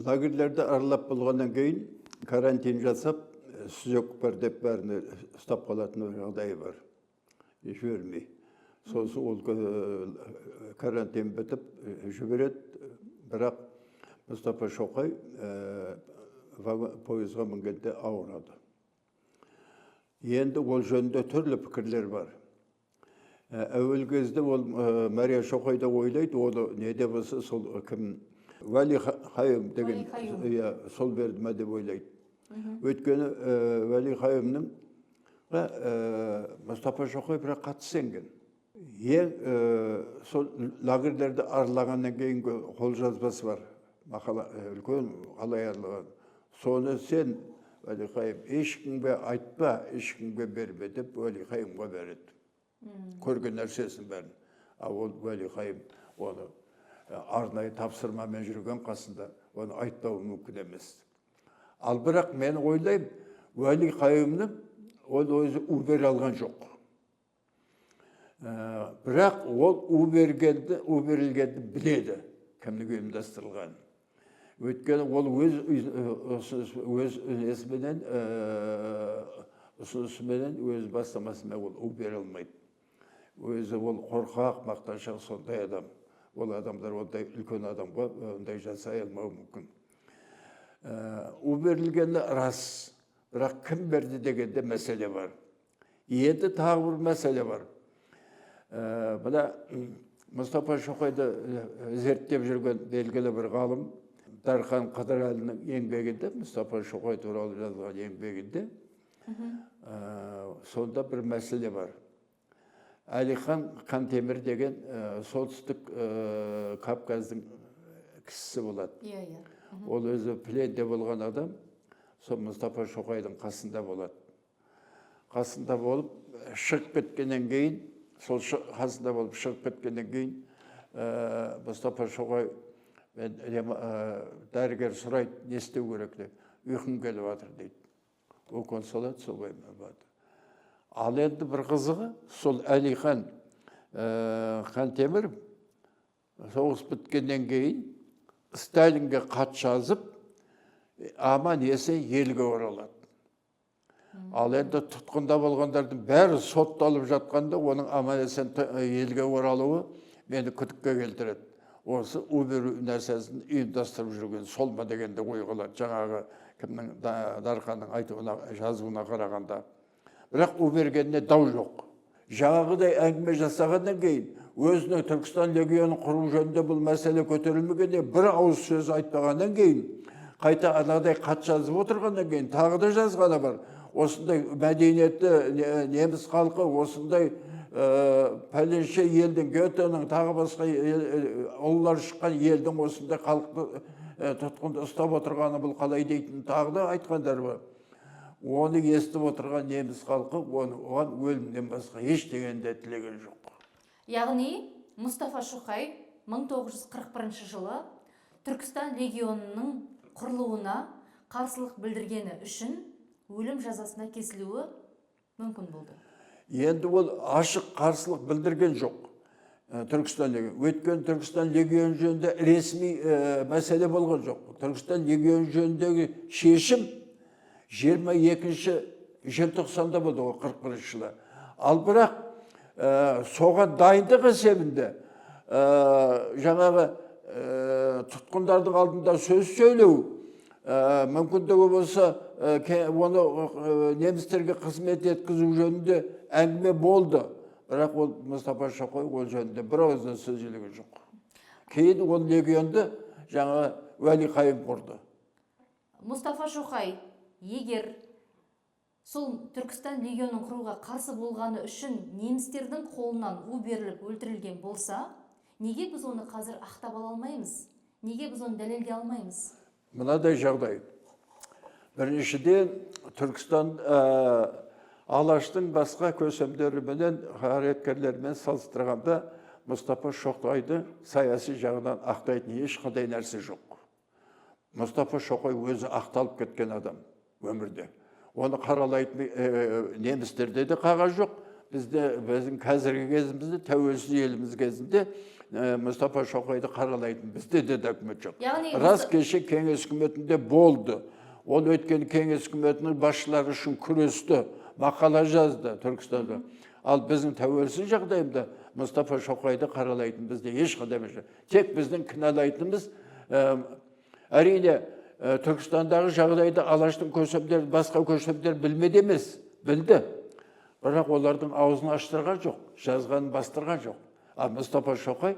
Лагерьлерді аралап болғаннан кейін карантин жасап, сүзек бар деп бәріне ұстап қалатын жағдайы бар. Жібермей. Сосын ол карантин бітіп, жібереді, бірақ Мұстафа Шоқай пойызға мінгенде ауырады. Енді ол жөнінде түрлі пікірлер бар. Әуелгі кезде ол Мария Шоқай да ойлайды, оны не де болса сол кім, Уәли Хайым деген, Уәли Хайым. Иә, сол берді ма деп ойлайды. Өйткені Уәли Хайымның Мұстафа Шоқай бірақ қатты сенген. Ең сол лагерьлерді аралағаннан кейінгі қолжазбасы бар, мақала, үлкен қалай аралаған. Соны сен, Уәли Хайым, ешкімге айтпа, ешкімге берме деп Уәли Хайымға береді. Көрген нәрсесін бәрін. А ол Уәли Хайым оны арнайы тапсырмамен жүрген қасында, оны айтпауы мүмкін емес. Ал бірақ мен ойлаймын, Уәли Хайымның ол өзі у бере алған жоқ. Бірақ ол у бергенді, у берілгенді біледі, кімнің ұйымдастырылғанын. Өйткені ол өз өз несіменен, ұсынысыменен, өз бастамасымен ол у бере алмайды. Өзі ол қорқақ, мақтаншақ сондай адам. Ол адамдар ондай үлкен адамға ондай жасай алмауы мүмкін. У берілгені рас, бірақ кім берді дегенде мәселе бар. Енді тағы бір мәселе бар. Мына Мұстафа Шоқайды зерттеп жүрген белгілі бір ғалым Дархан Қыдырәлінің еңбегінде, Мұстафа Шоқай туралы жазған еңбегінде, сонда бір мәселе бар. Әлихан Қантемір деген солтүстік Кавказдың кісісі болады. Иә, иә. Ол өзі пленде болған адам, сол Мұстафа Шоқайдың қасында болады. Қасында болып шығып кеткеннен кейін, сол қасында болып шығып кеткеннен кейін, Мұстафа Шоқай мен дәрігер сұрайды, не істеу керек деп. Ұйқым келіп жатыр дейді. Укол салады, сол бойымен болады. Ал енді бір қызығы, сол Әлихан Қантемір соғыс біткеннен кейін Сталинге хат жазып, аман есен елге оралады. Ал енді тұтқында болғандардың бәрі сотталып жатқанда, оның аман есен елге оралуы мені күдікке келтіреді. Осы у беру нәрсесін ұйымдастырып жүрген сол ма деген де ой қалады, жаңағы кімнің, Дарханның айтуына, жазуына қарағанда. Бірақ у бергеніне дау жоқ. Жаңағыдай әңгіме жасағаннан кейін, өзінің Түркістан легионын құру жөнінде бұл мәселе көтерілмегенде бір ауыз сөз айтпағаннан кейін, қайта анадай хат жазып отырғаннан кейін, тағы да жазғаны бар. Осындай мәдениетті неміс халқы, осындай пәленше елдің, Гетенің, тағы басқа ұлылар шыққан елдің осындай халықты тұтқында ұстап отырғаны бұл қалай дейтін тағы да айтқандар бар. Оны естіп отырған неміс халқы оны, оған өлімнен басқа ештеңені де тілеген жоқ. Яғни Мұстафа Шоқай 1941 жылы Түркістан легионының құрылуына қарсылық білдіргені үшін өлім жазасына кесілуі мүмкін болды. Енді ол ашық қарсылық білдірген жоқ. Түркістан легионы. Өйткені Түркістан легионы жөнінде ресми мәселе болған жоқ. Түркістан легионы жөніндегі шешім 22 желтоқсанда болды ғой, 41 жылы. Ал бірақ соған дайындық есебінде жаңағы тұтқындардың алдында сөз сөйлеу, мүмкіндігі болса, оны немістерге қызмет еткізу жөнінде әңгіме болды. Бірақ ол Мұстафа Шоқай ол жөнінде бір ауыздан сөз сөйлеген жоқ. Кейін ол легионды жаңа Уәли Қайым құрды. Мұстафа Шоқай егер Сол Түркістан легионын құруға қарсы болғаны үшін немістердің қолынан у беріліп өлтірілген болса, неге біз оны қазір ақтап ала алмаймыз? Неге біз оны дәлелдей алмаймыз? Мынадай жағдай. Біріншіден, Түркістан Алаштың басқа көсемдеріменен, қайраткерлерімен салыстырғанда Мұстафа Шоқайды саяси жағынан ақтайтын ешқандай нәрсе жоқ. Мұстафа Шоқай өзі ақталып кеткен адам өмірде. Оны қаралайтын немістерде де қағаз жоқ. Бізде, біздің қазіргі кезімізде, тәуелсіз еліміз кезінде Мұстафа Шоқайды қаралайтын бізде де документ жоқ. Яғни рас, кеше кеңес үкіметінде болды. Ол өткен кеңес үкіметінің басшылары үшін күресті, мақала жазды Түркістанда. Ал біздің тәуелсіз жағдайында Мұстафа Шоқайды қаралайтын бізде ешқандай жоқ. Тек біздің кінәлайтынымыз, әрине, Түркістандағы жағдайды Алаштың көсемдері, басқа көсемдер білмеді емес, білді. Бірақ олардың аузын аштырған жоқ, жазғанын бастырған жоқ. Ал Мұстафа Шоқай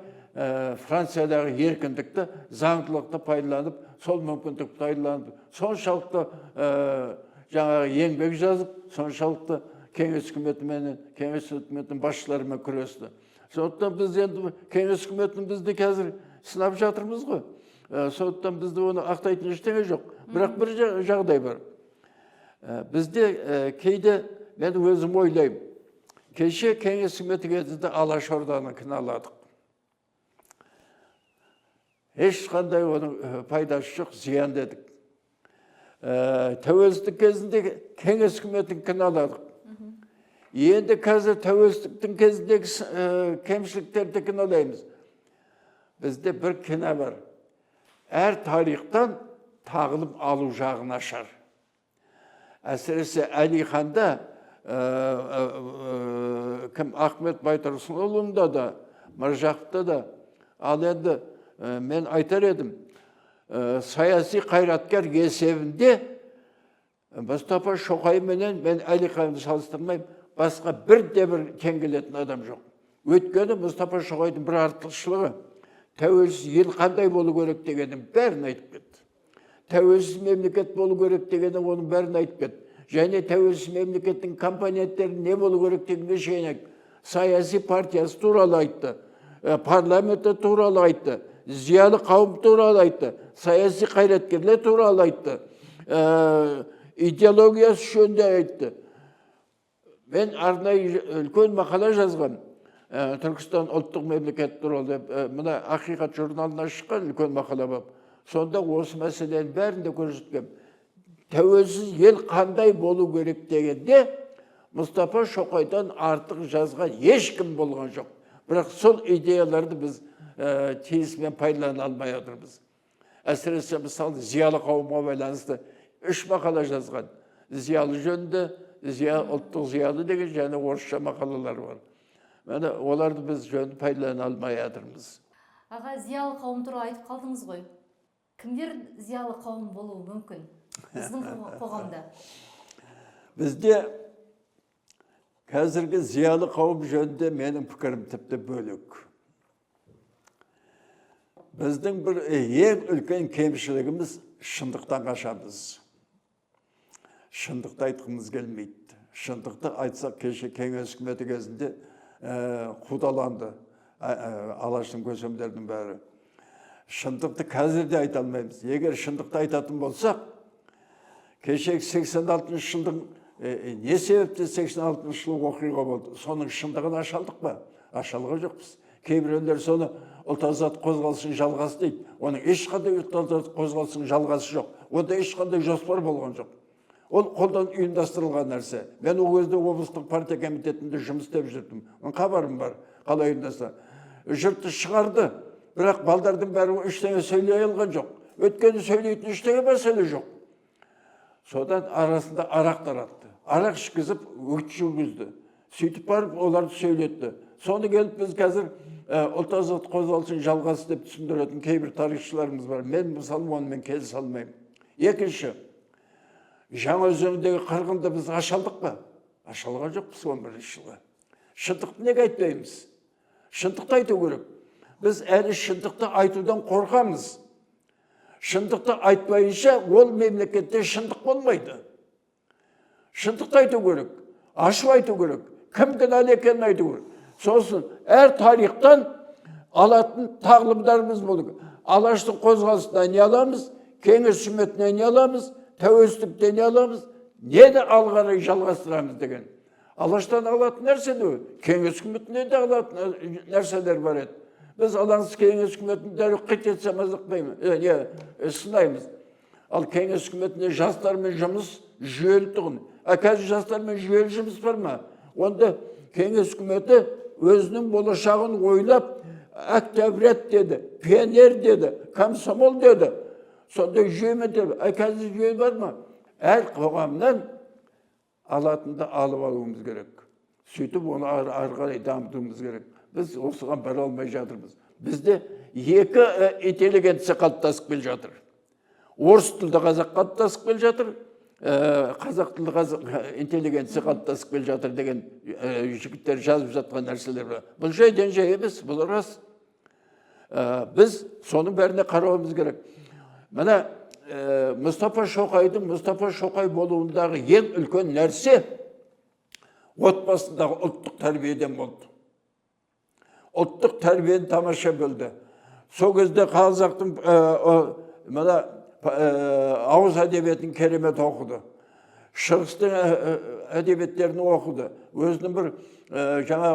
Франциядағы еркіндікті, заңдылықты пайдаланып, сол мүмкіндікті пайдаланып, соншалықты жаңағы еңбек жазып, соншалықты кеңес үкіметіменен, кеңес үкіметінің басшыларымен күресті. Сондықтан біз енді кеңес үкіметін бізді қазір сынап жатырмыз ғой. Сондықтан бізді оны ақтайтын ештеңе жоқ. Бірақ бір жағдай бар. Бізде кейде мен өзім ойлаймын. Кеше кеңес үкіметі кезінде Алашорданы кінәладық. Ешқандай оның пайдасы жоқ, зиян дедік. Тәуелсіздік кезінде кеңес үкіметін кінәладық. Енді қазір тәуелсіздіктің кезіндегі кемшіліктерді кінәлаймыз. Бізде бір кінә бар. Әр тарихтан тағылым алу жағы нашар. Әсіресе Әлиханда, кім, Ахмет Байтұрсынұлында да, Міржақыпта да. Ал енді мен айтар едім, саяси қайраткер есебінде Мұстафа Шоқай менен мен Әлиханды салыстырмаймын, басқа бірде бір тең келетін адам жоқ. Өйткені Мұстафа Шоқайдың бір артықшылығы, тәуелсіз ел қандай болу керек дегенін бәрін айтып кетті. Тәуелсіз мемлекет болу керек дегенін оның бәрін айтып кетті. Және тәуелсіз мемлекеттің компоненттері не болу керек дегенге шейін айтты. Саяси партиясы туралы айтты, парламенті туралы айтты, зиялы қауым туралы айтты, саяси қайраткерлер туралы айтты, идеологиясы жөнінде айтты. Мен арнайы үлкен мақала жазғам, Түркістан ұлттық мемлекет туралы деп, мына Ақиқат журналына шыққан үлкен мақала болып. Сонда осы мәселенің бәрін де көрсеткен. Тәуелсіз ел қандай болу керек дегенде Мұстафа Шоқайдан артық жазған ешкім болған жоқ. Бірақ сол идеяларды біз тиісімен пайдалана алмай отырмыз. Әсіресе мысалы зиялы қауымға байланысты 3 мақала жазған. Зиялы жөнінде, ұлттық зиялы деген және орысша мақалалар бар. Міне оларды біз жөнді пайдалана алмай жатырмыз. Аға, зиялы қауым туралы айтып қалдыңыз ғой. Кімдер зиялы қауым болуы мүмкін біздің қоғамда? Бізде қазіргі зиялы қауым жөнінде менің пікірім тіпті бөлек. Біздің бір ең үлкен кемшілігіміз шындықтан қашамыз. Шындықты айтқымыз келмейді. Шындықты айтсақ, кеше кеңес үкіметі кезінде қудаланды Алаштың көсемдерінің бәрі. Шындықты қазір де айта алмаймыз. Егер шындықты айтатын болсақ, кешегі 86 жылдың не себепті 86 жылы оқиға болды, соның шындығын аша алдық па? Аша алған жоқпыз. Кейбіреулер соны ұлт азат қозғалысының жалғасы дейді. Оның ешқандай ұлт азат қозғалысының жалғасы жоқ. Онда ешқандай жоспар болған жоқ. Ол қолдан ұйымдастырылған нәрсе. Мен ол кезде облыстық партия комитетінде жұмыс істеп жүрдім. Оның хабарым бар, қалай ұйымдастырды. Жұртты шығарды, бірақ балдардың бәрі ештеңе сөйлей алған жоқ. Өйткені сөйлейтін ештеңе мәселе жоқ. Содан арасында арақ таратты. Арақ ішкізіп, өт жүргізді. Сөйтіп барып оларды сөйлетті. Соны келіп біз қазір ұлт азат қозғалысының жалғасы деп түсіндіретін кейбір тарихшыларымыз бар. Мен мысалы онымен келісе алмаймын. Екінші, Жаңаөзеңдегі қырғынды біз аша алдық па? Аша алған жоқпыз 11 жылы. Шындықты неге айтпаймыз? Шындықты айту керек. Біз әлі шындықты айтудан қорқамыз. Шындықты айтпайынша ол мемлекетте шындық болмайды. Шындықты айту керек, ашып айту керек, кім кінәлі екенін айту керек. Сосын әр тарихтан алатын тағлымдарымыз болу керек. Алаштың қозғалысынан не аламыз, кеңес үкіметінен не аламыз, тәуелсіздіктен не аламыз, нені алға қарай жалғастырамыз деген. Алаштан алатын нәрсе не? Кеңес үкіметінен де алатын нәрселер бар еді. Біз алаңсыз кеңес үкіметін дәл қит етсе мазақтаймыз, сынаймыз. Ал кеңес үкіметінде жастармен жұмыс жүйелі тұғын. А қазір жастармен жүйелі жұмыс бар ма? Онда кеңес үкіметі өзінің болашағын ойлап, октябрят деді, пионер деді, комсомол деді. Сондай жүйемен деді. А қазір жүйе бар ма? Әр қоғамнан алатынды алып алуымыз керек. Сөйтіп оны ары қарай дамытуымыз керек. Біз осыған бара алмай жатырмыз. Бізде екі интеллигенция қалыптасып келе жатыр. Орыс тілді қазақ қалыптасып келе жатыр, қазақ тілді қазақ интеллигенция қалыптасып келе жатыр деген жігіттер жазып жатқан нәрселер бар. Бұл жайдан жай емес, бұл рас. Біз соның бәріне қарауымыз керек. Мына Мұстафа Шоқайдың Мұстафа Шоқай болуындағы ең үлкен нәрсе отбасындағы ұлттық тәрбиеден болды. Ұлттық тәрбиені тамаша білді. Сол кезде қазақтың мына ауыз әдебиетін керемет оқыды. Шығыстың әдебиеттерін оқыды. Өзінің бір жаңа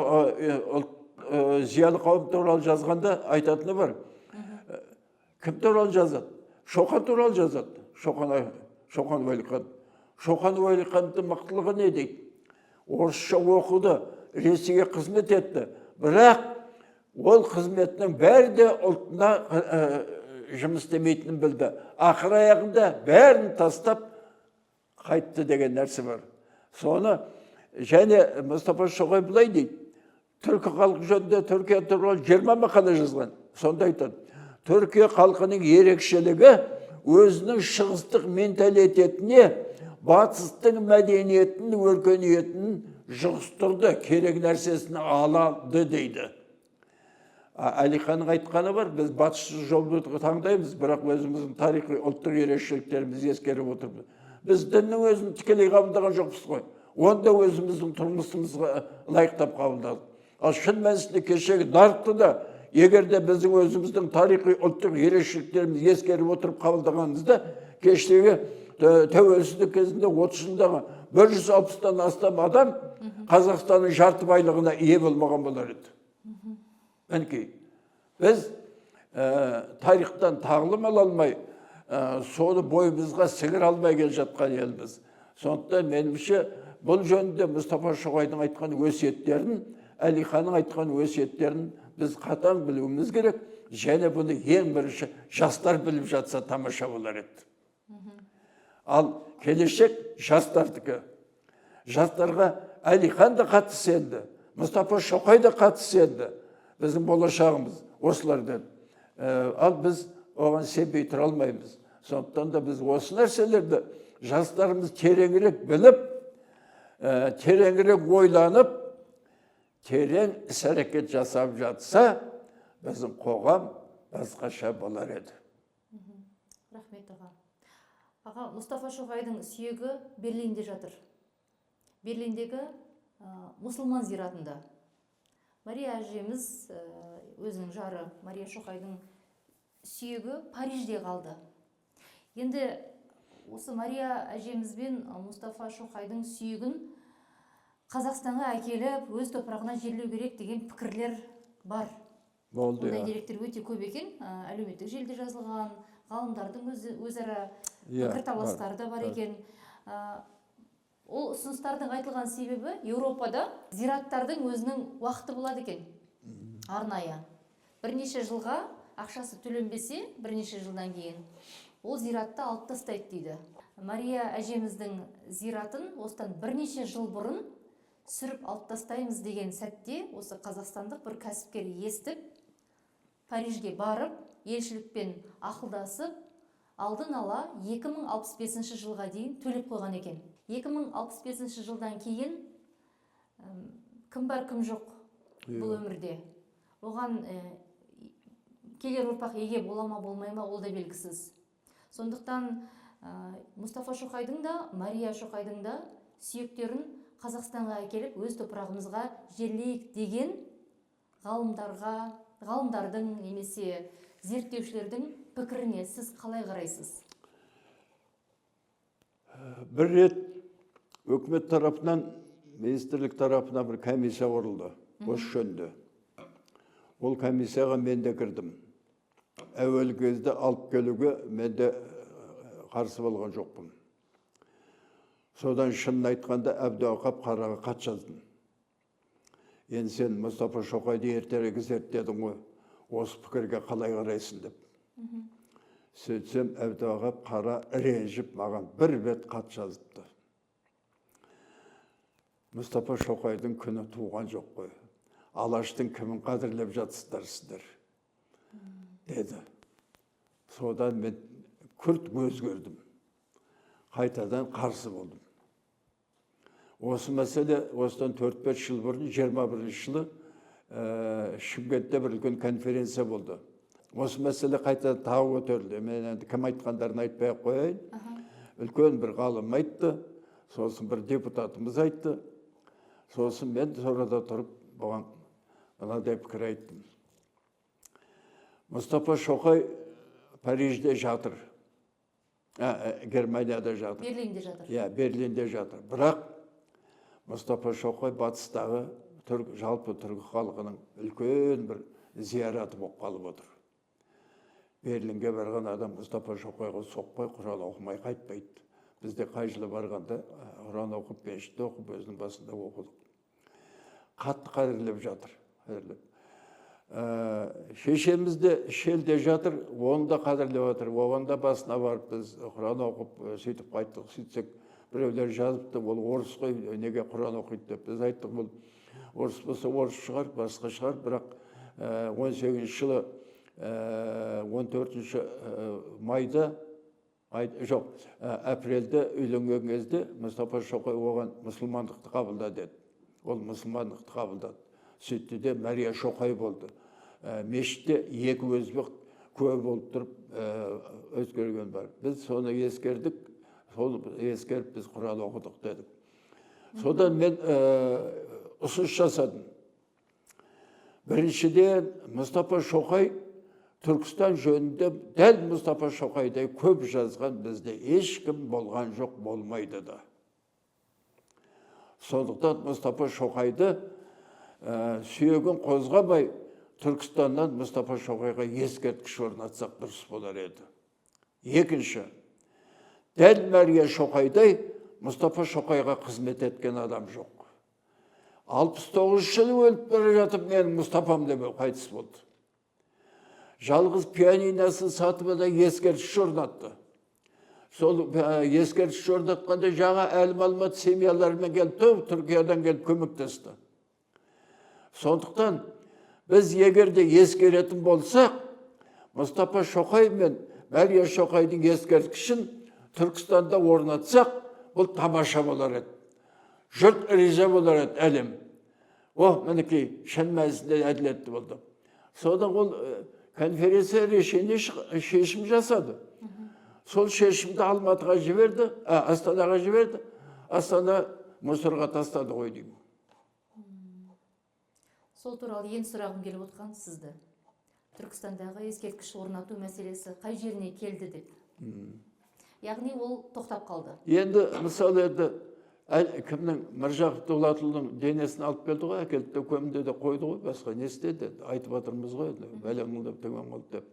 зиялы қауым туралы жазғанда айтатыны бар. Кім туралы жазады? Шоқан туралы жазады. Шоқан Уәлихан. Шоқан Уәлихановтың мықтылығы не дейді? Орысша оқыды, Ресейге қызмет етті. Бірақ ол қызметінің бәрі де ұлтына жұмыс істемейтінін білді. Ақыр аяғында бәрін тастап қайтты деген нәрсе бар. Соны және Мұстафа Шоқай былай дейді. Түркі халқы жөнінде, Түркия туралы 20 мақала жазған. Сонда айтады: Түркия халқының ерекшелігі өзінің шығыстық менталитетіне батыстың мәдениетін, өркениетін жұғыстырды, керек нәрсесін алады дейді. Әлиханның айтқаны бар, біз батыс жолды таңдаймыз, бірақ өзіміздің тарихи ұлттық ерекшеліктерімізді ескеріп отырмыз. Біз діннің өзін тікелей қабылдаған жоқпыз ғой. Оны да өзіміздің тұрмысымызға лайықтап қабылдадық. Ал шын мәнісінде кешегі нарықты да, егер де біздің өзіміздің тарихи ұлттық ерекшеліктерімізді ескеріп отырып қабылдағанымызда, кешегі тәуелсіздік кезінде 30 жылдағы 160-тан астам адам Қазақстанның жарты байлығына ие болмаған болар еді. Мінекей, біз тарихтан тағлым ала алмай, соны бойымызға сіңіре алмай келе жатқан елміз. Сондықтан меніңше, бұл жөнінде Мұстафа Шоқайдың айтқан өсиеттерін, Әлиханның айтқан өсиеттерін біз қатаң білуіміз керек және бұны ең бірінші жастар біліп жатса, тамаша болар еді. Ал келешек жастардікі. Жастарға Әлихан да қатты сенді, Мұстафа Шоқай да қатты сенді. Біздің болашағымыз осылар деді. Ал біз оған сенбей тұра алмаймыз. Сондықтан да біз осы нәрселерді жастарымыз тереңірек біліп, тереңірек ойланып, терең іс әрекет жасап жатса, біздің қоғам басқаша болар еді. Рахмет, аға. Аға, Мұстафа Шоқайдың сүйегі Берлинде жатыр, Берлиндегі мұсылман зиратында. Мария әжеміз, өзінің жары Мария Шоқайдың сүйегі Парижде қалды. Енді осы Мария әжеміз бен Мұстафа Шоқайдың сүйегін Қазақстанға әкеліп, өз топырағына жерлеу керек деген пікірлер бар. Болды. Ондай деректер өте көп екен. Әлеуметтік желіде жазылған, ғалымдардың өзі өзара пікірталастары да бар екен. Ол ұсыныстардың айтылған себебі, Еуропада зираттардың өзінің уақыты болады екен арнайы. Бірнеше жылға ақшасы төленбесе, бірнеше жылдан кейін ол зиратты алып тастайды дейді. Мария әжеміздің зиратын осыдан бірнеше жыл бұрын сүріп алып тастаймыз деген сәтте осы қазақстандық бір кәсіпкер естіп, Парижге барып, елшілікпен ақылдасып, алдын ала 2065 жылға дейін төлеп қойған екен. 2065 жылдан кейін кім бар, кім жоқ бұл өмірде, оған келер ұрпақ еге бола ма, болмай ма, ол да белгісіз. Сондықтан Мұстафа Шоқайдың да, Мария Шоқайдың да Сүйектерін Қазақстанға әкеліп, өз топырағымызға жерлейік деген ғалымдарға, ғалымдардың немесе зерттеушілердің пікіріне сіз қалай қарайсыз? Бір рет өкімет тарапынан, министрлік тарапынан бір комиссия құрылды осы жөнінде. Ол комиссияға мен де кірдім. Әуелгі кезде алып келуге мен де қарсы болған жоқпын. Содан, шынын айтқанда, Әбдіуақап Қараға хат жаздым: «Енді сен Мұстафа Шоқайды ертерек зерттедің ғой, осы пікірге қалай қарайсың?» – деп. Сөйтсем, Әбдіуақап Қара ренжіп, маған бір бет хат жазыпты: «Мұстафа Шоқайдың күні туған жоқ қой, Алаштың кімін қадірлеп жатсыздар сіздер?» – деді. Содан мен күрт өзгердім, қайтадан қарсы болдым. Осы мәселе осыдан 4-5 жыл бұрын, 21-жылы Шымкентте бір үлкен конференция болды. Осы мәселе қайта тағы көтерілді. Мен енді кім айтқандарын айтпай ақ қояйын. Үлкен бір ғалым айтты, сосын бір депутатымыз айтты. Сосын мен сонада тұрып, бұған мынадай пікір айттым: Мұстафа Шоқай Парижде жатыр, Германияда жатыр. Берлинде жатыр. Иә, Берлинде жатыр. Бірақ Мұстафа Шоқай батыстағы түрк, жалпы түркі халқының үлкен бір зияраты болып қалып отыр. Берлинге барған адам Мұстафа Шоқайға соқпай, құран оқымай қайтпайды. Бізде қай жылы барғанда құран оқып, мешітте оқып, өзінің басында оқыдық. Қатты қадірлеп жатыр, қадірлеп. Шешеміз де шелде жатыр, оны да қадірлеп жатыр. Оған да басына барып, біз құран оқып, сөйтіп қайттық. Сөйтсек, біреулер жазыпты: «Ол орыс қой, неге құран оқиды?» – деп. Біз айттық: бұл орыс болса, орыс шығар, басқа шығар, бірақ 18-жылы 14 майда, жоқ, апрельде үйленген кезде Мұстафа Шоқай оған мұсылмандықты қабылда деді. Ол мұсылмандықты қабылдады. Сөйтті де, Мәрия Шоқай болды. Мешітте екі өзбек куә болып тұрып, өзгерген бар. Біз соны ескердік, сол ескеріп, біз құран оқыдық дедік. Содан мен ұсыныс жасадым. Біріншіден, Мұстафа Шоқай, Түркістан жөнінде дәл Мұстафа Шоқайдай көп жазған бізде ешкім болған жоқ, болмайды да. Сондықтан Мұстафа Шоқайды сүйегін қозғамай, Түркістаннан Мұстафа Шоқайға ескерткіш орнатсақ, дұрыс болар еді. Екінші, дәл Мәрия Шоқайдай Мұстафа Шоқайға қызмет еткен адам жоқ. 69 жылы өліп бара жатып, «Менің Мұстафам» деп қайтыс болды. Жалғыз пианиносын сатып ала ескерткіш орнатты. Сол ескерткіш орнатқанда жаңа әлім алмат семьяларымен келіп, Түркиядан келіп көмектесті. Сондықтан біз егер де ескеретін болсақ, Мұстафа Шоқай мен Мәрия Шоқайдың ескерткішін Түркістанда орнатсақ, бұл тамаша болар еді, жұрт риза болар еді, әлем: «О, мінекей, шын мәнісінде әділетті болды». Содан ол конференция решение, шешім жасады. Сол шешімді Алматыға жіберді, Астанаға жіберді. Астана мусорға тастады ғой деймін. Сол туралы ең сұрағым келіп отқан сізді: Түркістандағы ескерткіш орнату мәселесі қай жеріне келді деп. Яғни ол тоқтап қалды. Енді, мысалы, енді кімнің, Міржақып Дулатұлының денесін алып келді ғой, әкелді де, көмді де қойды ғой. Басқа не істеді енді? Айтып жатырмыз ғой енді, бәлен қыл деп, түген қылды деп.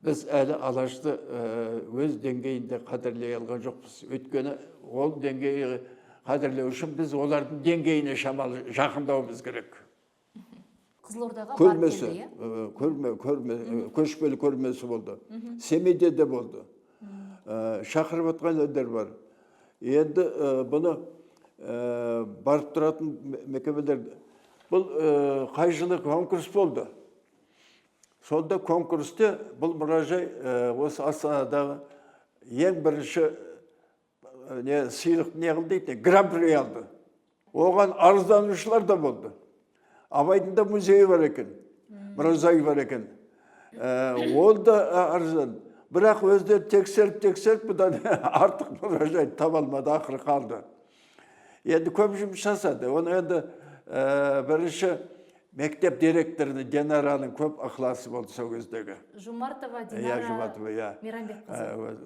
Біз әлі Алашты өз деңгейінде қадірлей алған жоқпыз, өйткені ол деңгейге қадірлеу үшін біз олардың деңгейіне шамалы жақындауымыз керек. Қызылордаға барып Көрмесі келді, иә? Көрме, көшпелі көрмесі болды, Семейде де болды. Шақырып жатқан елдер бар. Енді бұны барып тұратын мекемелер. Бұл қай жылы конкурс болды, сонда конкурсте бұл мұражай осы Астанадағы ең бірінші не сыйлық, не қылды дейді, гран-при алды. Оған арызданушылар да болды. Абайдың да музейі бар екен, мұражайы бар екен. Ол да арызданды, бірақ өздері тексеріп тексеріп, бұдан артық мұражайды таба алмады, ақыры қалды. Енді көп жұмыс жасады. Оны енді бірінші мектеп директоры Динараның көп ықыласы болды сол кездегі. Жомартова Иә, Динара Жомартова, иә. Мейрамбекқызы.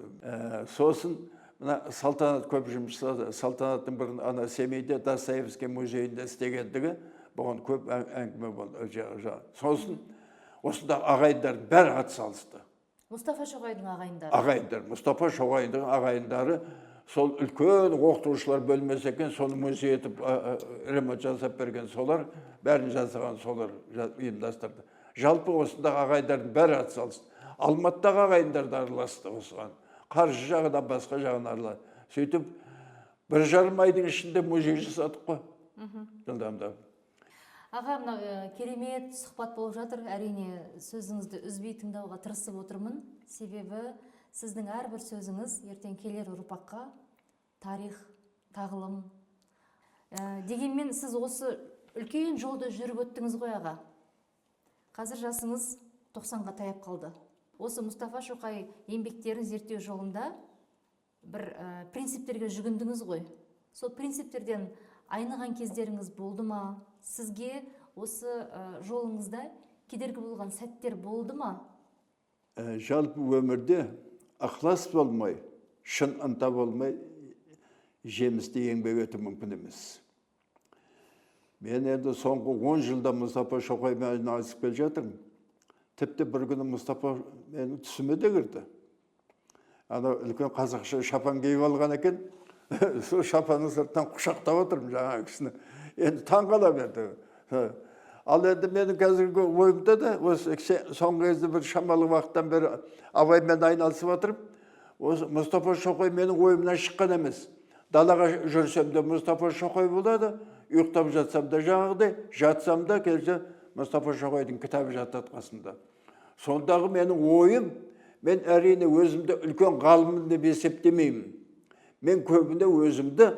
Сосын мына Салтанат көп жұмыс жасады. Салтанаттың бұрын ана Семейде Достоевский музейінде істегендігі, бұған көп әңгіме болды. Сосын осында ағайындардың бәрі атсалысты. Мұстафа Шоқайдың ағайындары. Ағайындар, Мұстафа Шоқайдың ағайындары. Сол үлкен оқытушылар бөлмесі екен, соны музей етіп ремонт жасап берген солар, бәрін жасаған солар, ұйымдастырды. Жалпы осындағы ағайындардың бәрі атсалысты. Алматыдағы ағайындар да араласты осыған. Қаржы жағынан, басқа жағынан араласты. Сөйтіп 1,5 айдың ішінде музей жасадық қой. Жылдамдап. Аға, мынау керемет сұхбат болып жатыр. Әрине, сөзіңізді үзбей тыңдауға тырысып отырмын. Себебі сіздің әрбір сөзіңіз ертең келер ұрпаққа тарих, тағылым. Дегенмен сіз осы үлкен жолды жүріп өттіңіз ғой, аға. Қазір жасыңыз 90-ға таяп қалды. Осы Мұстафа Шоқай еңбектерін зерттеу жолында бір принциптерге жүгіндіңіз ғой. Сол принциптерден айныған кездеріңіз болды ма? Сізге осы жолыңызда кедергі болған сәттер болды ма? Жалпы өмірде ықылас болмай, шын ынта болмай, жемісті еңбек ету мүмкін емес. Мен енді соңғы 10 жылда Мұстафа Шоқаймен айналысып келе жатырмын. Тіпті бір күні Мұстафа менің түсіме де кірді. Ана үлкен қазақша шапан киіп алған екен. Сол шапанның сыртынан құшақтап отырмын жаңағы кісіні. Енді таң қала берді. Ал енді менің қазіргі ойымда да осы соңғы кезде бір шамалы уақыттан бері Абаймен айналысып отырып, осы Мұстафа Шоқай менің ойымнан шыққан емес. Далаға жүрсем де Мұстафа Шоқай болады, ұйықтап жатсам да жаңағыдай, жатсам да келсе Мұстафа Шоқайдың кітабы жатады қасымда. Сондағы менің ойым, мен әрине өзімді үлкен ғалыммын деп есептемеймін. Мен көбінде өзімді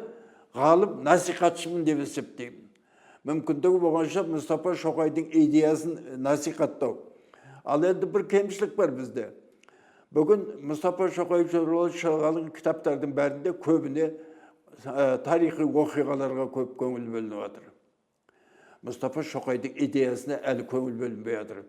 ғалым насихатшымын деп есептеймін. Мүмкіндігі болғанша Мұстафа Шоқайдың идеясын насихаттау. Ал енді бір кемшілік бар бізде. Бүгін Мұстафа Шоқай туралы шығарылған кітаптардың бәрінде көбіне тарихи оқиғаларға көп көңіл бөлініп жатыр. Мұстафа Шоқайдың идеясына әлі көңіл бөлінбей жатыр.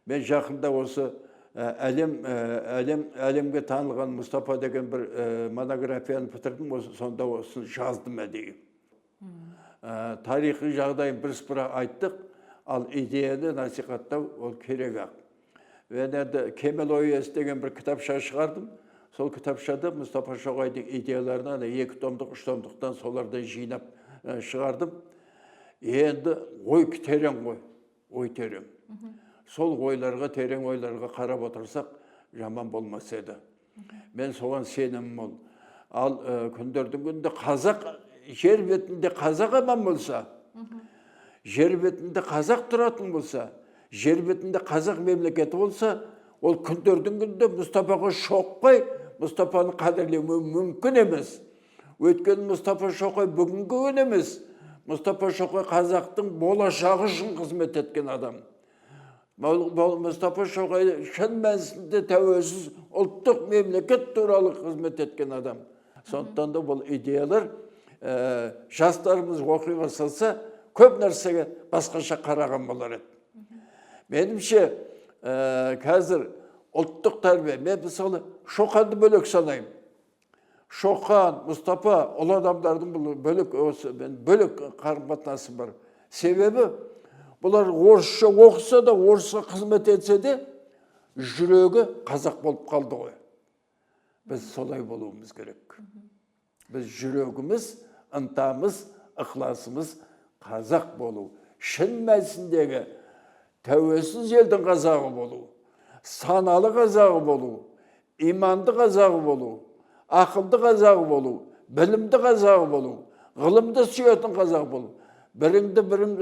Мен жақында осы әлемге танылған Мұстафа деген бір монографияны бітірдім, сонда осыны жаздым әдейі. Тарихи жағдайын бірсыпыра айттық, ал идеяны насихаттау ол керек ақ. Мен енді «Кемел ой иесі» деген бір кітапша шығардым. Сол кітапшада Мұстафа Шоқайдың идеяларын ана 2 томдық, 3 томдықтан солардан жинап шығардым. Енді ой терең ғой, ой терең. Сол ойларға, терең ойларға қарап отырсақ, жаман болмас еді. Мен соған сенімім мол. Ал күндердің күнінде қазақ жер бетінде қазақ аман болса, жер бетінде қазақ тұратын болса, жер бетінде қазақ мемлекеті болса, ол күндердің күнінде Мұстафаға шоқпай, Мұстафаны қадірлеу мүмкін емес. Өйткені Мұстафа Шоқай бүгінгі күн емес, Мұстафа Шоқай қазақтың болашағы үшін қызмет еткен адам. Мұстафа Шоқай шын мәнісінде тәуелсіз ұлттық мемлекет туралы қызмет еткен адам. Сондықтан да бұл идеялар жастарымыз оқи бастаса, көп нәрсеге басқаша қараған болар еді. Меніңше, қазір ұлттық тәрбие, мен мысалы Шоқанды бөлек санаймын. Шоқан, Мұстафа, ұлы адамдардың бұл бөлек, осы мен бөлек қарым қатынасым бар. Себебі бұлар орысша оқыса да, орысқа қызмет етсе де, жүрегі қазақ болып қалды ғой. Біз солай болуымыз керек. Біз жүрегіміз, ынтамыз, ықыласымыз қазақ болу. Шын мәнісіндегі тәуелсіз елдің қазағы болу, саналы қазағы болу, иманды қазағы болу, ақылды қазағы болу, білімді қазағы болу, ғылымды сүйетін қазақ болу. Біріңді бірің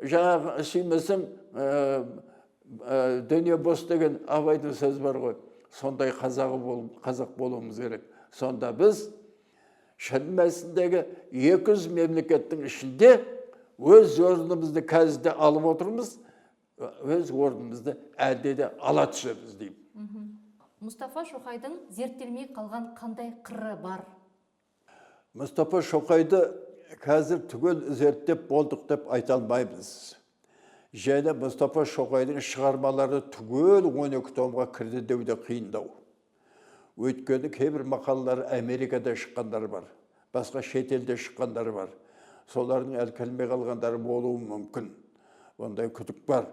жаңағы сүймесең, дүние бос деген Абайдың сөзі бар ғой. Сондай қазағы бол, қазақ болуымыз керек. Сонда біз шын мәнісіндегі 200 мемлекеттің ішінде өз орнымызды қазір де алып отырмыз, өз орнымызды әлде де ала түсеміз деймін. Мұстафа Шоқайдың зерттелмей қалған қандай қыры бар? Мұстафа Шоқайды қазір түгел зерттеп болдық деп айта алмаймыз. Және Мұстафа Шоқайдың шығармалары түгел 12 томға кірді деу де қиындау. Өйткені кейбір мақалалары Америкада шыққандар бар, басқа шетелде шыққандар бар. Солардың әлі кірмей қалғандары болуы мүмкін. Ондай күдік бар.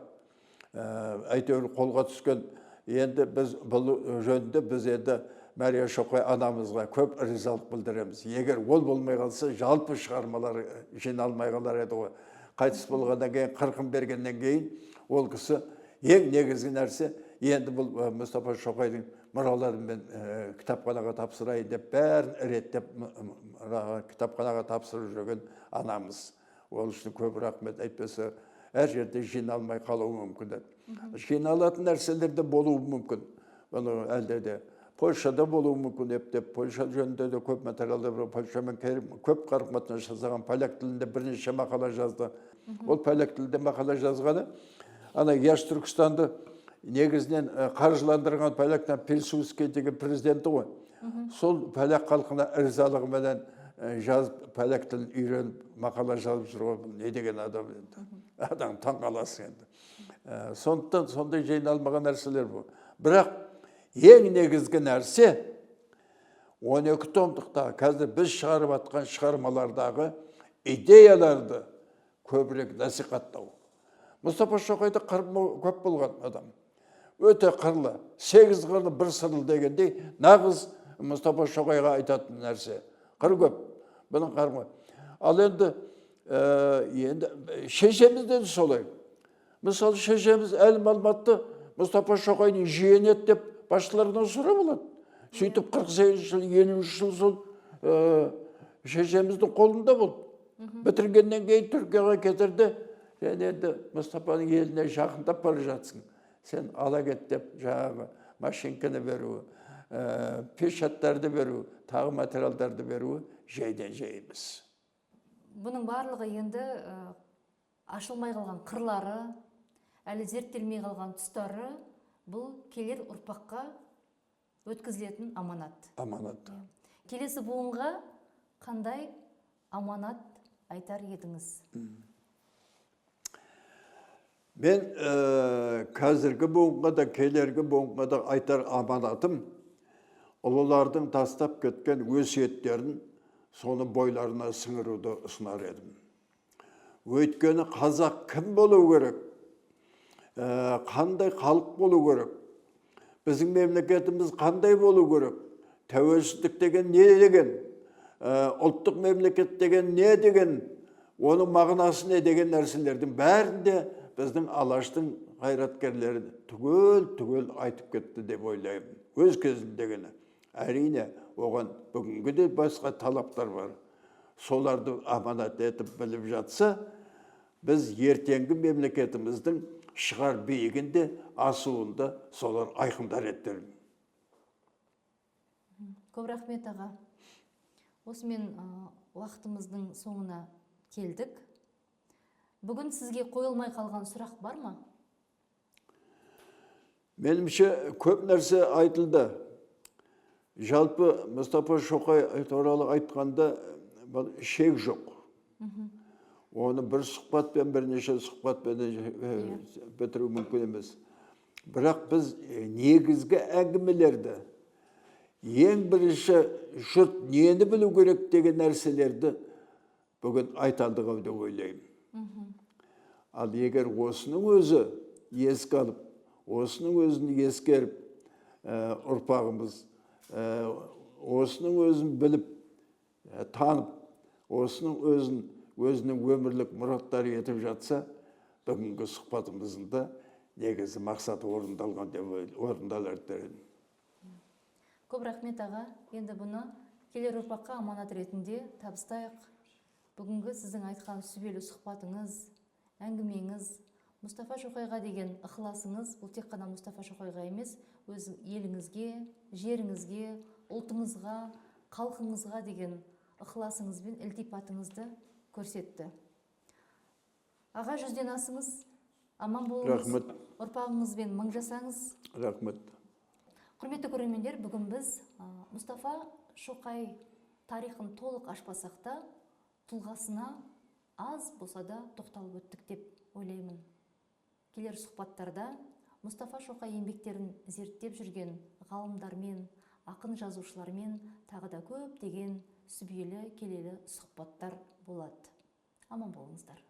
Әйтеуір қолға түскен, енді біз бұл жөнінде біз енді Мәрия Шоқай анамызға көп ризалық білдіреміз. Егер ол болмай қалса, жалпы шығармалар жиналмай қалар еді ғой. Қайтыс болғаннан кейін, қырқын бергеннен кейін ол кісі ең негізгі нәрсе, енді бұл Мұстафа Шоқайдың мұраларын мен кітапханаға тапсырайын деп бәрін реттеп кітапханаға тапсырып жүрген анамыз. Ол үшін көп рахмет, әйтпесе әр жерде жиналмай қалуы мүмкін еді. Жиналатын нәрселер де болуы мүмкін. Бұны әлде де Польшада болуы мүмкін ептеп, Польша жөнінде де көп материалдар бар. Польшамен көп қарым-қатынас жасаған, поляк тілінде бірнеше мақала жазды. Ол поляк тілінде мақала жазғаны, ана Яш Түркістанды негізінен қаржыландырған поляктан Пилсудский деген президенті ғой. Сол поляк халқына ризалығыменен жазып, поляк тілін үйреніп, мақала жазып жүр ғой. Бұл не деген адам енді? Адам таң қаласың енді. Сондықтан сондай жиналмаған нәрселер бұл. Бірақ ең негізгі нәрсе 12 томдықта қазір біз шығарып жатқан шығармалардағы идеяларды көбірек насихаттау. Мұстафа Шоқайда қыр көп болған адам. Өте қырлы, 8 қырлы бір сырлы дегендей, нағыз Мұстафа Шоқайға айтатын нәрсе. Қыр көп, бұның қыры. Ал енді шешеміз де солай. Мысалы, шешеміз Әлім Алматты Мұстафа Шоқайдың жиені еді деп басшыларынан сұрап алады. Сөйтіп 48 жыл, 53 жыл сол шешеміздің қолында болды. Бітіргеннен кейін Түркияға кетірді. Сен енді Мұстафаның еліне жақындап бара жатсың. Сен ала кет деп жаңағы машинканы беруі, печаттарды беру, тағы материалдарды беруі жайдан жай емес. Бұның барлығы енді ашылмай қалған қырлары, әлі зерттелмей қалған тұстары, бұл келер ұрпаққа өткізілетін аманат. Аманат. Келесі буынға қандай аманат айтар едіңіз? Мен қазіргі буынға да, келергі буынға да айтар аманатым, ұлылардың тастап кеткен өсиеттерін соны бойларына сіңіруді ұсынар едім. Өйткені қазақ кім болу керек? Қандай халық болу керек? Біздің мемлекетіміз қандай болу керек? Тәуелсіздік деген не деген? Ұлттық мемлекет деген не деген? Оның мағынасы не деген нәрселердің бәрінде біздің Алаштың қайраткерлері түгел-түгел айтып кетті деп ойлаймын. Өз кезіндегіні. Әрине, оған бүгінгі де басқа талаптар бар. Соларды аманат етіп біліп жатса, біз ертеңгі мемлекетіміздің шығар биігінде, асуында солар айқындар еді. Көп рахмет, аға. Осымен уақытымыздың соңына келдік. Бүгін сізге қойылмай қалған сұрақ бар ма? Меніңше, көп нәрсе айтылды. Жалпы Мұстафа Шоқай туралы айтқанда бұл шек жоқ. Оны бір сұхбатпен, бірнеше сұхбатпен бітіру мүмкін емес. Бірақ біз негізгі әңгімелерді, ең бірінші жұрт нені білу керек деген нәрселерді бүгін айта алдық ау деп ойлаймын. Ал егер осының өзі еске алып, осының өзін ескеріп, ұрпағымыз осының өзін біліп, танып, осының өзін өзінің өмірлік мұраттары етіп жатса, бүгінгі сұхбатымыздың да негізі мақсаты орындалған деп орындалар дер едім. Көп рахмет, аға. Енді бұны келер ұрпаққа аманат ретінде табыстайық. Бүгінгі сіздің айтқан сүбелі сұхбатыңыз, әңгімеңіз, Мұстафа Шоқайға деген ықыласыңыз, бұл тек қана Мұстафа Шоқайға емес, өз еліңізге, жеріңізге, ұлтыңызға, халқыңызға деген ықыласыңыз бен ілтипатыңызды көрсетті. Аға, жүзден асыңыз, аман болыңыз. Рахмет. Ұрпағыңызбен мың жасаңыз. Рахмет. Құрметті көрермендер, бүгін біз Мұстафа Шоқай Тарихын толық ашпасақ та, тұлғасына аз болса да тоқталып өттік деп ойлаймын. Келер сұхбаттарда Мұстафа Шоқай еңбектерін зерттеп жүрген ғалымдармен, ақын жазушылармен тағы да көптеген сүбелі келелі сұхбаттар болады. Аман болыңыздар.